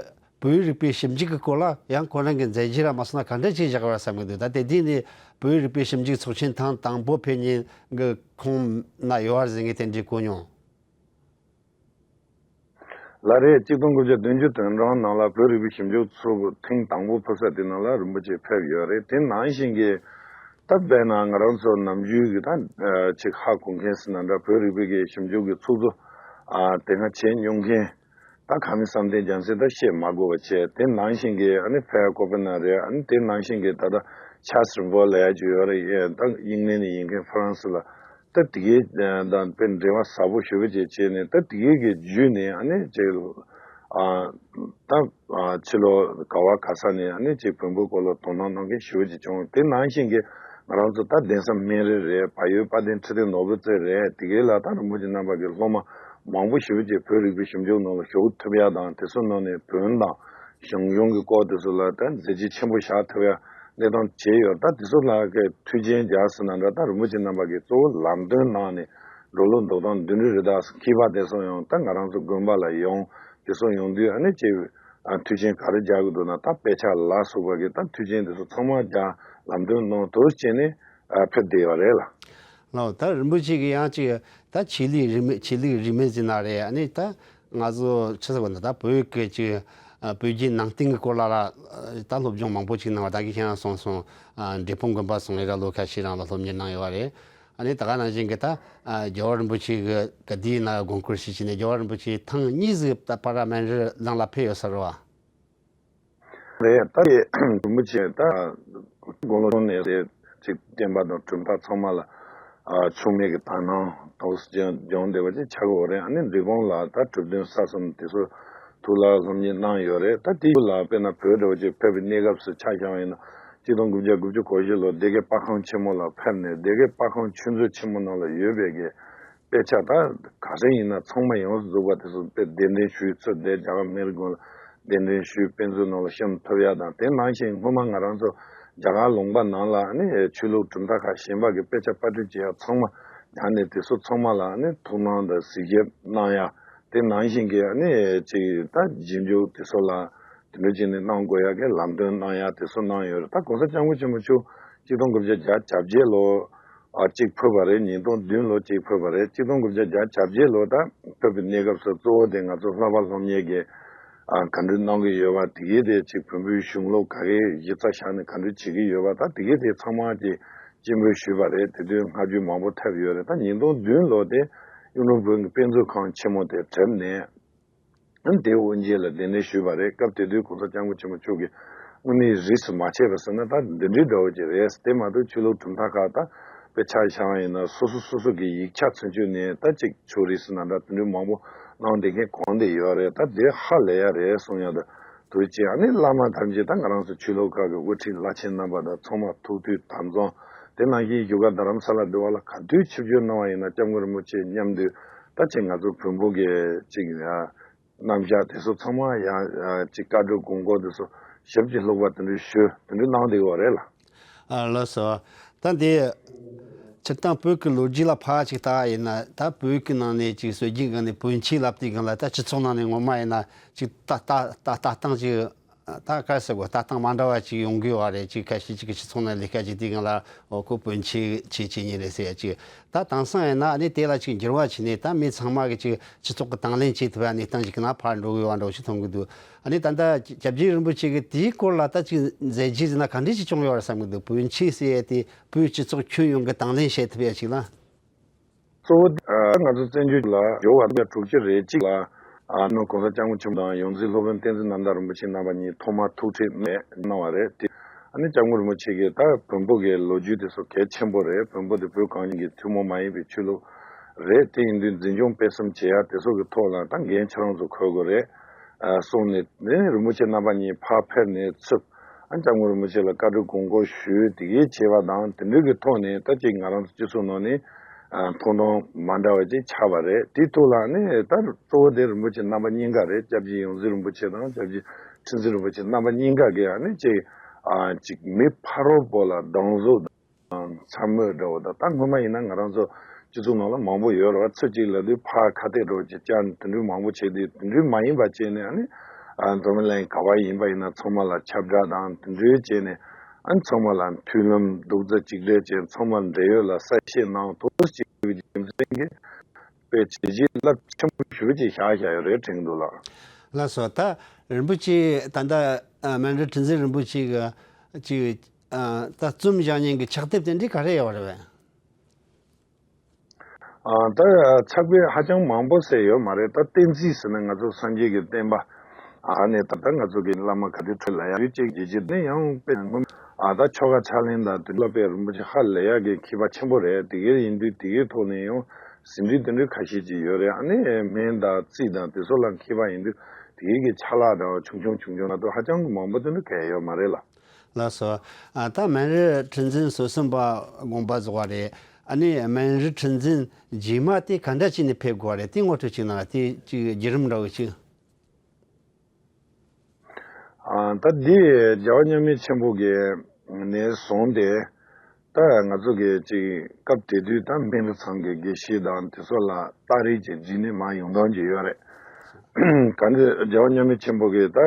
བོད་ཡིག་རིག་པའི་ཞིབ་འཇུག་གི་སྐོར་ལ་ཡང་ཁོ་རང་གི་མཛད་རྗེས་ར་མ་སོང་ན་ག་འདྲ་ཅིག་བཞག་པ་བསམ་གི་འདུག་ད་དེ་དུས་ནས་བོད་ཡིག་རིག་པའི་ཞིབ་འཇུག་ཚོགས་ཆེན་ཐེངས་དང་པོ་ཕེབས་མཁན་གི་ཁོང་ན་ཡོད་པ་ཟེར་མཁན་དེ་འདྲའི་གོ་མྱོང་། ལགས་རེད། གཅིག་སྟོང་དགུ་བརྒྱ་བདུན་ཅུ་དོན་གྲངས་ནང་ལ་བོད་རིག་པའི་ཞིབ་འཇུག་ཚོགས་ཐེངས་དང་པོ་ཕེབས་ས་དེ་ནང་ལ་རིན་པོ་ཆེ་ཕེབས་ཡོད་རེད། དེ་ནང་བཞིན་གྱི་ད་དཔེར་ན་ང་རང་ཚོ་ནམ་རྒྱུན་གྱི་ད་ཅིག་ཧ་གོ་མཁན་ཟེར་ན་འདྲ་བོད་རིག་པའི་གི་ཞིབ་འཇུག་གི་ཚོགས་གཙོ་ཨ་དེ་སྔ་བྱས་མྱོང་མཁན་ད་ཁ་མི་བསམ་གཏན་རྒྱལ་མཚན་ད་བཤད་མ་དགོས་པ་བྱས། དེ་ནང་བཞིན་གྱི་ཨ་ནི་ཕེ་ཀོ་པེ་ན་རེད། ཨ་ནི་དེ་ནང་བཞིན་གྱི་ད་ལྟ་ཆཱལ་སི་རིན་པོ་ལབ་ཡ་ཅིག་ཡོད་རེད། ད་དབྱིན་ལན་ནས་ཡིན་མཁན་ཧྥ་རན་སི་ལ། ད་དེ་གའི་དང་དཔེ་འབྲེལ་བ་ཟབ་པོ་ཞེ་པོ་ཅིག་བྱས་ནས་ད་དེ་གའི་གི་བརྒྱུད་ནས་ཨ་ནི་ཅིག་ཨ་ད་ཨ་ཕྱི་ལོ་ག་བ་ག་ས་ནས་ཨ་ནི་ཅིག་བོན་པོའི་སྐོར་ལ་དོ་སྣང་གནང་མཁན་ཞེ་པོ་ཅིག་བྱུང་། དེ་ནང་བཞིན་གྱི་ང་རང་ཚོ་ད་གདན་ས་སྨན་རི་རེད། བལ་ཡུལ་དཔལ་ལྡན་ཁྲི་བརྟན་ནོར་བུ་རྩེ་རེད། དེ་གའི་ལ་ད་རིན་པོ་ཆེ་རྣམ་པ་གི་སློབ་མ་མང་པོ་ཞེ་པོ་ཅིག་བོད་རིག་པའི་ཞིབ་འཇུག་ནང་ལ་ཞུགས་ཐུབ་ཡ་དང་དེ་ཚོ་ནང་ནས་བོན་དང་ཞང་ཞུང་གི་སྐོར་དེ་ཚོ་ལ་ད་མཛད་རྗེས་ཆེན་པོ་བཞག་ཐུབ་ཡ་གནས་སྟངས་བྱས་ཡོད། ད་དེ་ཚོ་ལ་གི་མཐུན་རྐྱེན་རྒྱག་ཟེར་ན་འདྲ། ད་རིན་པོ་ཆེ་རྣམ་པ་གིས་གཙོ་བོ་ལམ་སྟོན་གནང་ནས་འགྲོ་ལུགས་འདུག་སྟངས་མདུན་རི་རི་དྭགས་སུ་མཁས་པ་དེ་ཚོ་ཡང་ད་ང་རང་ཚོ་དགོན་པ་ལ་ཡོང་། དེ་ཚོ་ཡོང་དུས་ཨ་ནི་ཅིག་ཨ་མཐུན་རྐྱེན་ག་རེ་རྒྱག་གི་འདུག་ན། ད་དཔེ་ཆ་ལ་སོགས་པ་གི་ད་མཐུན་རྐྱེན་དེ་ཚོ་ཚང་མ་རྒྱག་ལམ་སྟོན་གནང་དུས་བྱས་ནས་ཨ་ཕེབས་བསྡད་ཡོད་རེད་ལ། ལགས། ད་རིན་པོ་ཆེ་གི་ཡང་ཅིག་ད་ཆོས་ལུགས་རིས་མེད་ཆོས་ལུགས་རིས་མེད་ཟེར་ན་རེད། ཨ་ནི་ད་ང་ཚོ་ཆི་ཟེར་བ་ན་ད་བོད་ཀྱི་ཅིག་ཨ་བོད་བརྒྱུད་ནང་བསྟན་གྱི་སྐོར་ལ་ལ་ད་སློབ་སྦྱོང་མང་པོ་ཅིག་གནང་བ་ད་གི་ཁྱེད་རང་གསུངས་སོང་། ཨ་འབྲས་སྤུངས་དགོན་པ་སོང་ངས་ར་ལོ་ཁ་ཤས་རང་ལ་སློབ་གཉེར་གནང་ཡོད་རེད། ཨ་ནི་ད་ག་ནང་བཞིན་གྱི་ད་ཨ་རྒྱལ་བ་རིན་པོ་ཆེ་གི་ག་དུས་ན་དགོངས་སྐོར་ཞིག་བྱས་ནས་རྒྱལ་བ་རིན་པོ་ཆེ་ཐེངས་གཉིས་ཟིག་ད་ཕར་ར་སྨན་རི་ལང་ལ་ཕེབས་ཡོད་ས་རེད་བ། རེད། ད་ཡེ་རིན་པོ་ཆེ་ད་དགུང་ལོ་ཆུང་ནས་རེད། ཅིག་བསྟན་པ་དང་གྲུབ་མཐའ་ཚང་མ་ལ་ཨ་ཆུང་མའི་གི་དག་སྣང་ཏོག་ཙམ་སྦྱོང་བསྡད་པ་ཅིག་ཆགས་ཡོད་རེད། ཨ་ནི་འབྲས་སྤུངས་ལ་ད་གྲུབ་དོན་ས་གསུམ་དེ་ཚོ་ཐུགས་ལ་སློབ་གཉེར་གནང་ཡོད་རེད། ད་དེ་ཡུལ་ལ་དཔེར་ན་བོད་འདྲ་བོ་ཅིག་ཕེབས་པའི་གནས་སྐབས་སུ་ཆ་བཞག་པ་ཡིན་ན་གཅིག་སྟོང་དགུ་བརྒྱ་དགུ་བཅུ་གོ་བཞི་ལོ་སྡེ་དགེ་པར་ཁང་ཆེན་མོ་ལ་ཕེབས་ནས་སྡེ་དགེ་པར་ཁང་ཆུ་མཛོད་ཆེན་མོ་ནང་ལ་ཡོད་པའི་གི་དཔེ་ཆ་ད་ག་རེ་ཡིན་ན་ཚང་མ་ཡོངས་སུ་རྫོགས་པ་དེ་ཚོ་དཔེ་གདན་འདྲེན་ཞུས་ཚུར་དེ་རྒྱ་གར་སྨན་རི་དགོན་ལ་གདན་འདྲེན་ཞུས་དཔེ་མཛོད་ནང་ལ་བཤམས་ཐུབ་ཡ་དང་། དེ་ནང་བཞིན་སྔོན་མ་ང་རང་ཚོ་རྒྱ་གར་ལུང་པ་ནང་ལ་ནི་ཆོས་ལུགས་གྲུབ་མཐའ་ཁག་གཞན་པ་གི་དཔེ་ཆ་པར་སྐྲུན་བྱེད་ཡ་ཚང་མ་རྒྱག་ནས་དེ་ཚོ་ཚང་མ་ལ་ནི་ཐུགས་སྣང་དང་གཟིགས་ཞིབ་གནང་ཡ། དེ་ནང་བཞིན་གྱི་ནི་ཅིག་ད་རྗེས་འཇུག་དེ་ཚོ་ལ་དེ་འདྲ་བྱས་ནས་གནང་དགོས་ཡ་གི་ལམ་སྟོན་གནང་ཡ་དེ་ཚོ་གནང་ཡོད་རེད། ད་གོང་ས་སྐྱབས་མགོན་ཆེན་པོ་མཆོག་གཅིག་སྟོང་དགུ་བརྒྱ་བརྒྱད་ཅུ་གྱ་བརྒྱད་ལོ། ཨ་གཅིག་ཕེབས་པ་རེད། ཉིས་སྟོང་བདུན་ལོ་གཅིག་ཕེབས་པ་རེད། གཅིག་སྟོང་དགུ་བརྒྱ་བརྒྱད་ཅུ་གྱ་བརྒྱད་ལོ་ད་ཕེབས་པའི་གནས་སྐབས་སུ་གཙོ་བོ་དེ་ང་ཚོ་བསླབ་པ་སློབ་གཉེར་གྱི་ཨ་ག་འདྲ་གནང་གི་ཡོད་པ་དེ་གའི་དེ་གཅིག་བོན་པོའི་གཞུང་ལུགས་ག་གེ་གཞི་རྩ་བཞག་ནས་ག་འདྲ་བྱེད་ཀྱི་ཡོད་པ་ད་དེ་གའི་དེ་ཚང་མ་གཅིག་སྤྱན་འབུལ་ཞུས་པ་རེད། དེ་དུས་བསྔགས་བརྗོད་མང་པོ་ཐེབས་ཡོད་རེད། ད་ཉིས་སྟོང་བདུན་ལོ་དེ་གཡུང་དྲུང་བོན་གྱི་དཔེ་མཛོད་ཁང་ཆེན་མོ་དེ་གྲུབ་ནས། ཨ་ནི་དེའི་དབུ་འབྱེད་ལ་གདན་འདྲེན་ཞུས་པ་རེད། སྐབས་དེ་དུས་གོང་ས་སྐྱབས་མགོན་ཆེན་པོ་མཆོག་གིས་དངོས་གནས་རིས་སུ་མ་ཆད་པ་ཟེར་ན་ད་འདི་འདྲའི་འདྲ་བོ་ཅིག་རེད། དེ་མ་གཏོགས་ཆོས་ལུགས་གྲུབ་མཐའ་ཁག་ད་དཔེ་ཆ་བཞག་ཡིན་ན་སོ་སོ་སོ་སོ་གི་ཡིག་ཆ་ཚུན་ཆད་ནས་ད་ཅིག་ཆོས་རིས་སུ་ན་འདྲ་དེ་འདྲའི་མང་པོ་གནང་བསྡད་མཁན་གང་དེ་ཡོད་རེད། ད་དེ་ཧ་ལས་ཡ་རེད་གསུང་ཡ་ད་དུ་ཅིག་ཨ་ནི་བླ་མ་ཐམས་ཅད་ད་ང་རང་ཚོ་ཆོས་ལུགས་ཁག་གི་དབུ་ཁྲིད་བླ་ཆེན་རྣམ་པ་དང་ཚང་མ་ཐུགས་དུས་དམ་གཙང་། དེ་ནང་བཞིན་བཞུགས་སྒར་རྡ་རམ་ས་ལ་འདི་བ་ལ་ག་དུས་ཆིབས་བསྒྱུར་གནང་བ་ཡིན་ན་སྐྱབས་མགོན་རིན་པོ་ཆེ་མཉམ་དུ་ད་ཅིག་ང་ཚོ་བོན་པོ་གི་ཅིག་ཡ། རྣམ་གཞག་དེ་ཚོ་ཚང་མ་ཡང་ཅིག་བཀའ་སྒྲུབ་དགོངས་སྐོར་དེ་ཚོ་ཞིབ་ཀྱིས་ལྷུག་པ་དེ་འདྲའི་ཞུ་དེ་འདྲའི་གནང་བསྡད་ཡོད་རེད་ལ། ཨ་ལགས་སོ། ད་འདི་སྤྱིར་བཏང་བོད་ཀྱི་ལོ་རྒྱུས་ལ་ཕར་ཅིག་ལྟ་ཡིན་ན་ད་བོད་ཀྱི་ནང་ནས་ཅིག་སྲོལ་རྒྱུན་སྒང་ནས་བོན་ཆོས་ལབ་དུས་སྒང་ལ་ད་སྤྱི་ཚོགས་ནང་ནས་ངོ་མ་ཡིན་ན་ཅིག་ལྟ་ལྟ་ལྟ་ལྟ་སྟངས་ཅིག་ད་ག་རེ་ཟེར་དགོས། ལྟ་སྟངས་མ་འདྲ་བ་ཅིག་ཡོང་གི་ཡོད་རེད། ཅིག་ཁ་ཤས་ཅིག་གི་སྤྱི་ཚོགས་ནང་ལས་ཀ་བྱེད་དུས་སྒང་ལ། ཨོ་ཁོ་བོན་ཆོས་ཆོས་བྱེད་མཁན་རེད་ཟེར་ཡ་ཅིག་ད་དེང་སང་ཡིན་ན་ཨ་ནི་དེ་ལ་ཅིག་འགྱུར་བ་ཕྱིན་ནས་ད་མི་ཚང་མ་གི་ཅིག་སྤྱི་ཚོགས་ཀྱི་དང་ལེན་བྱེད་ཐུབ་པའི་གནས་སྟངས་ཅིག་གི་ནང་ཕར་འགྲོ་གི་ཡོད་པ་འདྲ་བོ་ཞིག་མཐོང་གི་འདུག་ཨ་ནི་ད་ལྟ་སྐྱབས་རྗེ་རིན་པོ་ཆེ་གི་དེའི་སྐོར་ལ་ད་ཅིག་མཛད་རྗེས་ཟེར་ན་ག་འདྲས་ཅིག་བྱུང་ཡོད་རེད་བསམ་གི་འདུག་བོན་ཆོས་ཟེར་ཡ་དེ་བོད་སྤྱི་ཚོགས་ཁྱོན་ཡོངས་ཀྱི་དང་ལེན་བྱེད་ཐུབ་ཡ་ཅིག་ལ། གཙོ་བོ་ ད་ང་ཚོ་བཙན་བྱོལ་ལ་འབྱོར་བ་དྲུག་ཅུ་རེ་གཅིག་ལ། ཨ་ནི་༸གོང་ས་༸སྐྱབས་མགོན་ཆེན་པོ་དང་ཡོངས་འཛིན་སློབ་དཔོན་བསྟན་འཛིན་རྣམ་དག་རིན་པོ་ཆེ་རྣམ་པ་གཉིས་ཐོག་མར་ཐུག་འཕྲད་གནང་བ་རེད་དེ། ཨ་ནི་༸སྐྱབས་མགོན་རིན་པོ་ཆེ་གིས་ད་བོན་པོ་གི་ལོ་རྒྱུས་དེ་ཚོ་གལ་ཆེན་པོ་རེད། བོན་པོ་དེ་བོད་གངས་ཅན་གྱི་ཐུན་མོང་མ་ཡིན་པའི་ཆོས་ལུགས་རེད། དེ་ཡིན་དུས་འཛིན་སྐྱོང་སྤེལ་གསུམ་བྱེད་ཡ་དེ་ཚོ་གི་ཐོག་ལ་ད་འགན་ཁྱེད་རང་ཚོ་འཁུར་དགོས་རེད། ཨ་གསུངས་ནས་ནི་རིན་པོ་ཆེ་རྣམ་པ་གཉིས་ཕར་ཕེབས་ནས་ཚུར། ཨ་༸སྐྱབས་མགོན་རིན་པོ་ཆེ་ལ་བཀའ་འཁྲོལ་དགོངས་སྐོར་ཞུས། དེ་གའི་བྱས་པ་དང་དེ་འདྲའི་གི་ཐོག་ནས་ད་ཅིག་ང་རང་ཚོ་སྤྱི་ཚོགས་ནང་ནས་ཨ་མཐོང་གྲོང་མ་འདྲ་བ་ཅིག་ཆགས་པ་རེད། དེའི་ཐོག་ལ་ནི་ད་གཙོ་བོ་དེ་རིན་པོ་ཆེ་རྣམ་པ་གཉིས་ཀ་རེད། སྐྱབས་རྗེ་ཡོངས་འཛིན་རིན་པོ་ཆེ་དང་སྐྱབས་རྗེ་ཁྲི་འཛིན་རིན་པོ་ཆེ་རྣམ་པ་གཉིས་ཀ་གིས་ཨ་ནི་ཅིག་ཨ་ཅིག་མི་ཕ་རོལ་པོ་ལ་སྡང་ཟུག་དང་འཚབ་མོས་འདྲ་བོ་དང་། ད་སྔོན་མ་ཡིན་ན་ང་རང་ཚོ་སྤྱི་ཚོགས་ནང་ལ་མང་པོ་ཡོད་རེད་བ། ཚོད་ཅིག་ལབ་དུས་ཕར་ཁ་གཏད་འདྲ་བོ་ཅིག་བཅར་ནས་དེ་འདྲའི་མང་པོ་བྱས་དུས་དེ་འདྲའི་མ་ཡིན་པ་བྱས་ནས་ཨ་ནི་ཨ་འཛམ་བུ་གླིང་ག་བ་ཡིན་པ་ཡིན་ན་ཚང་མ་ལ་ཁྱབ་བསྒྲགས་དང་དེ་འདྲའི་བྱས་ནས་ཨ་ནི་ཚང་མ་ལ་མཐུན་ལམ་རྡོག་རྩ་གཅིག་སྒྲིལ་བྱས། ཚང་མ་འབྲེལ་ཡོད་ལ་གསལ་བཤད་གནང་ཐུབ་ཅིག་གི་རྒྱུ་མཚན་གྱིས་དཔེ་བྱས་རྗེས་རླབས་ཆེན་པོ་ཞེ་པོ་ཅིག་བཞག་བཞག་ཡོད་རེད་དྲན་གྱི་འདུག་ལགས། ལགས་སོ། ད་རིན་པོ་ཆེ་ད་ལྟ་ཨ་མཎྜལ་ཁྲི་འཛིན་རིན་པོ་ཆེ་གི་ཅིག་ཨ་ད་རྩོམ་བཞག་མཁན་གྱི་ཕྱག་དེབ་དེ་འདྲའི་ག་རེ་ཡོད་རེད་པས། ཨ་ད་ཕྱག་དཔེ་ཧ་ཅང་མང་པོ་ཟེར་ཡོད་མ་རེད། ད་བསྟན་རྩིས་ཟེར་ན་ང་ཚོ་སངས་རྒྱས་ཀྱི་བསྟན་པ་ཨ་ནས་ད་ལྟ་ང་ཚོ་གི་བླ་མ་ག་དུས་འཕྲོད་ལ་ཡང་ཡུལ་གཅིག་རྒྱལ་སྤྱི་ནས་ཡང་དཔེ་ངོ་ཨ་ད་ཆོ་ག་ཕྱག་ལེན་དང་དུས་ལ་དཔེ་རིན་པོ་ཆེ་ཧ་ལས་ཡག་གི་མཁས་པ་ཆེན་པོ་རེད། དེ་གའི་ཡིན་དུས་དེ་གའི་ཐོག་ནས་ཡང་ཟིན་བྲིས་དེ་འདྲའི་ཁ་ཤས་ཅིག་ཡོད་རེད། ཨ་ནི་སྨན་དང་རྩིས་དང་དེ་ཚོ་ལ་མཁས་པ་ཡིན་དུས་དེ་གའི་གི་ཆ་ལག་འདྲ་བ་ཆུང་ཆུང་ཆུང་ཆུང་ལ་ད་ཧ་ཅང་གི་མང་པོ་དེ་འདྲ་གས་ཡོད་མ་རེད་ལ། ལགས་སོ། ཨ་ད་མཎྜལ་ཁྲི་འཛིན་སོ་གསུམ་པ་དགོངས་པ་རྫོགས་པ་རེད། ཨ་ནི་མཎྜལ་ཁྲི་འཛིན་རྗེས་མ་དེ་ག་འདྲ་བྱས་ནས་ཕེབས་དགོས་པ་རེད། དེ་ངོ་སྤྲོད་ཅིག་གནང་། དེ་ཅིག་བརྒྱུད་རིམ་འདྲ་བོ་ཅིག་ཨ་ད་འདི་རྒྱལ་བ་མཉམ་མེད་ཆེན་པོ་གི་ནས་བཟུང་སྟེ་ད་ང་ཚོ་གི་ཅིག་སྐབས་དེ་དུས་ད་སྨན་རི་ཚང་གི་དགེ་བཤེས་དང་དེ་ཚོ་ལ་རྟགས་རིས་ཅིག་བྲིས་ནས་མར་ཡོང་སྟངས་ཅིག་ཡོད་རེད། ག་འདི་རྒྱལ་བ་མཉམ་མེད་ཆེན་པོ་གི་ད་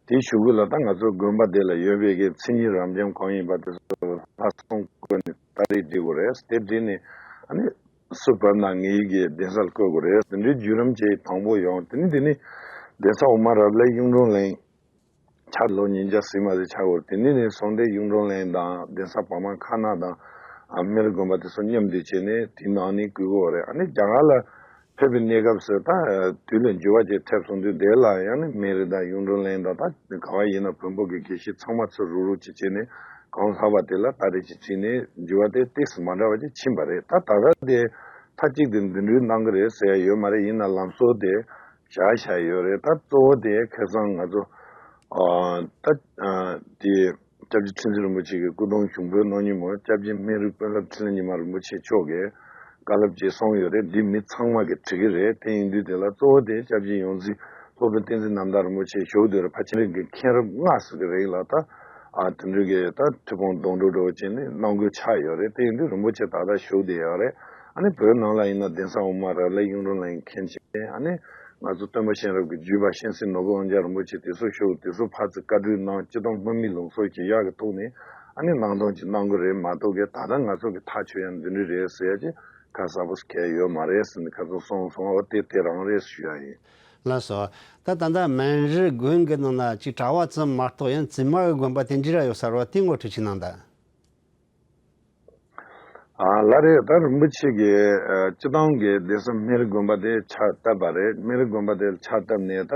དེའི་གཞུག་གུ་ལ་ད་ང་ཚོ་དགོན་པ་དེ་ལ་ཡོད་པའི་གི་མཚན་ཉིད་རབ་འབྱམས་གང་ཡིན་པ་དེ་ཚོ་ལྷ་སྲུང་བསྐོས་ནས་རྟགས་རིས་བྲིས་དགོས་རེད། དེ་བྲིས་ནས་ཨ་ནི་སུ་བབས་ན་ངེད་ཀྱི་གདན་སར་བཀོད་དགོས་རེད། དེ་འདྲའི་བརྒྱུད་རིམ་ཅིག་དང་པོ་ཡོང་། དེ་ནས་དེ་ནས་གདན་ས་འོག་མ་རབ་གླིང་གཡུང་དྲུང་གླིང་ཆ་ལོ་ཉིས་བརྒྱ་ཟིན་མ་ཟིན་ཆགས་ཡོད་རེད། དེ་ནས་ནས་བཟུང་སྟེ་གཡུང་དྲུང་གླིང་དང་གདན་ས་བར་མ་ཁ་ན་དང་སྨན་རི་དགོན་པ་དེ་ཚོ་མཉམ་དུ་བྱས་ནས་དེའི་ནང་ནས་བཀོད་དགོས་རེད། ཨ་ནི་རྒྱ་གར་ལ་ཕེབས་པའི་གནས་སྐབས་སུ་ད་དུས་ལ་འགྱུར་བ་ཅིག་ཐེབས་སོང་དུས་དེ་ལ་ཡང་ནི་སྨན་རི་དང་གཡུང་དྲུང་གླིང་དང་ད་ག་བ་ཡིན་ན་བོན་པོ་གི་དགེ་བཤེས་ཚང་མ་ཚུར་རུག་རུག་ཅིག་བྱས་ནས་གང་ལྷག་པ་དེ་ལ་རྟགས་རིས་ཅིག་བྲིས་ནས་འགྱུར་བ་དེ་ཏོག་ཙམ་མ་འདྲ་བ་ཅིག་ཕྱིན་པ་རེད། ད་ད་ལྟ་དེ་མཐའ་གཅིག་ཏུ་འདི་འདྲའི་གནང་གི་རེད་ཟེར་ཡ་ཡོད་མ་རེད། ཡིན་ན་ལམ་སྲོལ་དེ་བཞག་བཞག་ཡོད་རེད། ད་གཙོ་བོ་དེ་ཁ་སང་ང་ཚོ་ཨ་ད་ཨ་དེ་སྐྱབས་རྗེ་ཁྲི་འཛིན་རིན་པོ་ཆེ་གི་སྐུ་གདུང་གཞུང་པོའི་ནང་ཉིན་མོ་སྐྱབས་རྗེ་སྨན་རི་དཔོན་སློབ་འཕྲིན་ལས་ཉི་མ་རིན་པོ་ཆེ་མཆོག་གིས་བཀའ་སློབ་ཅིག་གསུངས་ཡོད་རེད། འདི་མི་ཚང་མ་གིས་འགྲིག་གི་རེད། དེ་ཡིན་དུས་དེ་ལ་གཙོ་བོ་དེ་སྐྱབས་རྗེ་ཡོངས་འཛིན་སློབ་དཔོན་བསྟན་འཛིན་རྣམ་དག་རིན་པོ་ཆེ་བཞུགས་དུས་ར་ཕ་ཆེན་རིགས་ཀྱི་མཁན་རབས་ལྔ་ཟེར་གི་རེད་ལ། ད་ཨ་དེ་འདྲ་གི་ད་ཁྲི་སྤུངས་སྡོང་གྲོགས་འདྲ་བོ་བྱས་ནས་གནང་དགོས་ཆགས་ཡོད་རེད། དེ་ཡིན་དུས་རིན་པོ་ཆེ་ད་ལྟ་བཞུགས་བསྡད་ཡོད་རེད། ཨ་ནི་བོད་ནང་ལ་ཡིན་ན་གདན་ས་འོག་མ་རབ་གླིང་གཡུང་དྲུང་གླིང་མཁན་བྱས། ཨ་ནི་ང་ཚོ་སྟོན་པ་གཤེན་རབ་ཀྱི་བརྒྱུད་པ་གཤེན་སྲས་ནོར་བུ་དབང་རྒྱལ་རིན་པོ་ཆེ་དེ་ཚོ་བཞུགས། དེ་ཚོ་ཕར་ཚུར་བཀའ་འཁྲོལ་གནང་། སྤྱི་བཏང་དམག་མི་ལུང་སོགས་ཀྱི་ཡག་གི་ཐོག་ནས་ཨ་ནི་གནང་སྟངས་ཀྱི་གནང་གི་རེད་མ་གཏོགས་གི་ད་ལྟ་ང་ཚོ་གི་ཐག་ཆོད་ཡ་འདི་འདྲ་རེད་ཟེར་ཡ་ཅིག་ག་ས་པོ་གལ་ཡོད་མ་རེད་ཟེར་ནས་ཁ་ཚོ་སོང་སོང་བ་དེ་དེ་རང་རེད་ཞུ་ཡ་ཡིན། ལགས་སོ། ད་ད་ལྟ་སྨན་རི་དགོན་གྱི་ནང་ན་ཅིག་གྲྭ་པ་ཙམ་མ་གཏོགས་ཡང་བཙུན་མ་གི་དགོན་པ་དེ་འདྲ་ར་ཡོད་ས་རེད་བ། དེ་ངོ་སྤྲོད་ཅིག་གནང་དང་། ཨ་ལགས་རེད། ད་རིན་པོ་ཆེ་གིས་ཨ་སྤྱི་བཏང་གི་གདན་ས་སྨན་རི་དགོན་པ་དེ་ཕྱག་བཏབ་པ་རེད། སྨན་རི་དགོན་པ་དེ་ཕྱག་བཏབ་ནས་ད་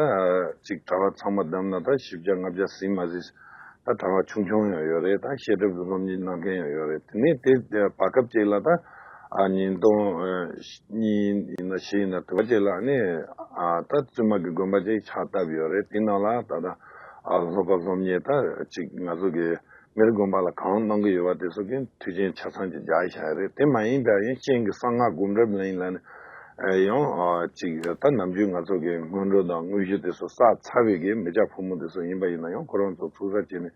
ཅིག་གྲྭ་པ་ཚང་མ་བསྡོམས་ན་ད་བཞི་བརྒྱ་ལྔ་བརྒྱ་ཟིན་མ་ཟིན། ད་གྲྭ་པ་ཆུང་ཆུང་ཡང་ཡོད་རེད། ད་བཤད་གྲྭ་སློབ་གཉེར་གནང་མཁན་ཡང་ཡོད་རེད། དེ་ནས་དེ་བར་སྐབས་ཅིག་ལ་ད་ཨ་ཉིས་སྟོང་གཉིས་ཡིན་ན་བཞི་ཡིན་ན་དེ་བ་ཅིག་ལ་ནི་ཨ་ད་བཙུན་མ་གི་དགོན་པ་ཅིག་ཕྱག་བཏབ་ཡོད་རེད། དེ་ནང་ལ་ད་ལྟ་ཨ་སློབ་པ་སློབ་གཉེར་ད་ཅིག་ང་ཚོ་གི་སྨན་རི་དགོན་པ་ལ་གང་གནང་གི་ཡོད་པ་དེ་ཚོ་གི་མཐུན་རྐྱེན་ཆ་ཚང་ཅིག་སྦྱར་བཞག་ཡོད་རེད། དེ་མ་ཡིན་པ་ཡང་གཤེན་གྱི་གསང་སྔགས་སྒོམ་རབ་ལེན་ལ་ནི་ཨ་ཡང་ཨ་ཅིག་ད་ནམ་རྒྱུན་ང་ཚོ་གི་སྔོན་འགྲོ་དང་དངོས་གཞི་དེ་ཚོ་བསགས་ཚར་བའི་གི་མི་སྐྱ་ཕོ་མོ་དེ་ཚོ་ཡིན་པ་ཡིན་ན་ཡང་ཁོ་རང་ཚོ་ཚུགས་ས་བྱས་ནས་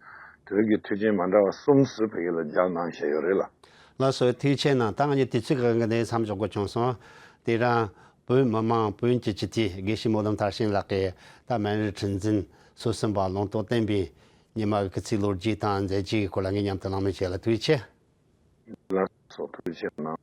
དེ་རིགས་ཀྱི་མཐུན་རྐྱེན་མ་འདྲ་བ་གསུམ་སུ་ཕ་གི་ལ་སྦྱར་གནང་བཞག་ཡོད་རེད་ལ། ལགས་སོ། ཐུགས་རྗེ་ཆེ་གནང་། ད་ང་གཉིས་དུས་ཚོད་གང་གི་ནས་མཚམས་འཇོག་དགོས་བྱུང་སོང་། དེ་རིང་བོད་མི་མང་བོན་གྱི་སྤྱི་འཐུས་དགེ་བཤེས་སྨོན་ལམ་མཐར་ཕྱིན་ལགས་ཀྱིས་ད་སྨན་རི་ཁྲི་འཛིན་སོ་གསུམ་པ་ལུང་རྟོགས་བསྟན་པའི་ཉི་མ་གི་སྐུ་ཚེའི་ལོ་རྒྱུས་དང་མཛད་རྗེས་ཀྱི་སྐོར་ལ་ངའི་མཉམ་དུ་གླེང་མོལ་བྱས་ལ་ཐུགས་རྗེ་ཆེ། ལགས་སོ། ཐུགས་རྗེ་ཆེ་གནང་།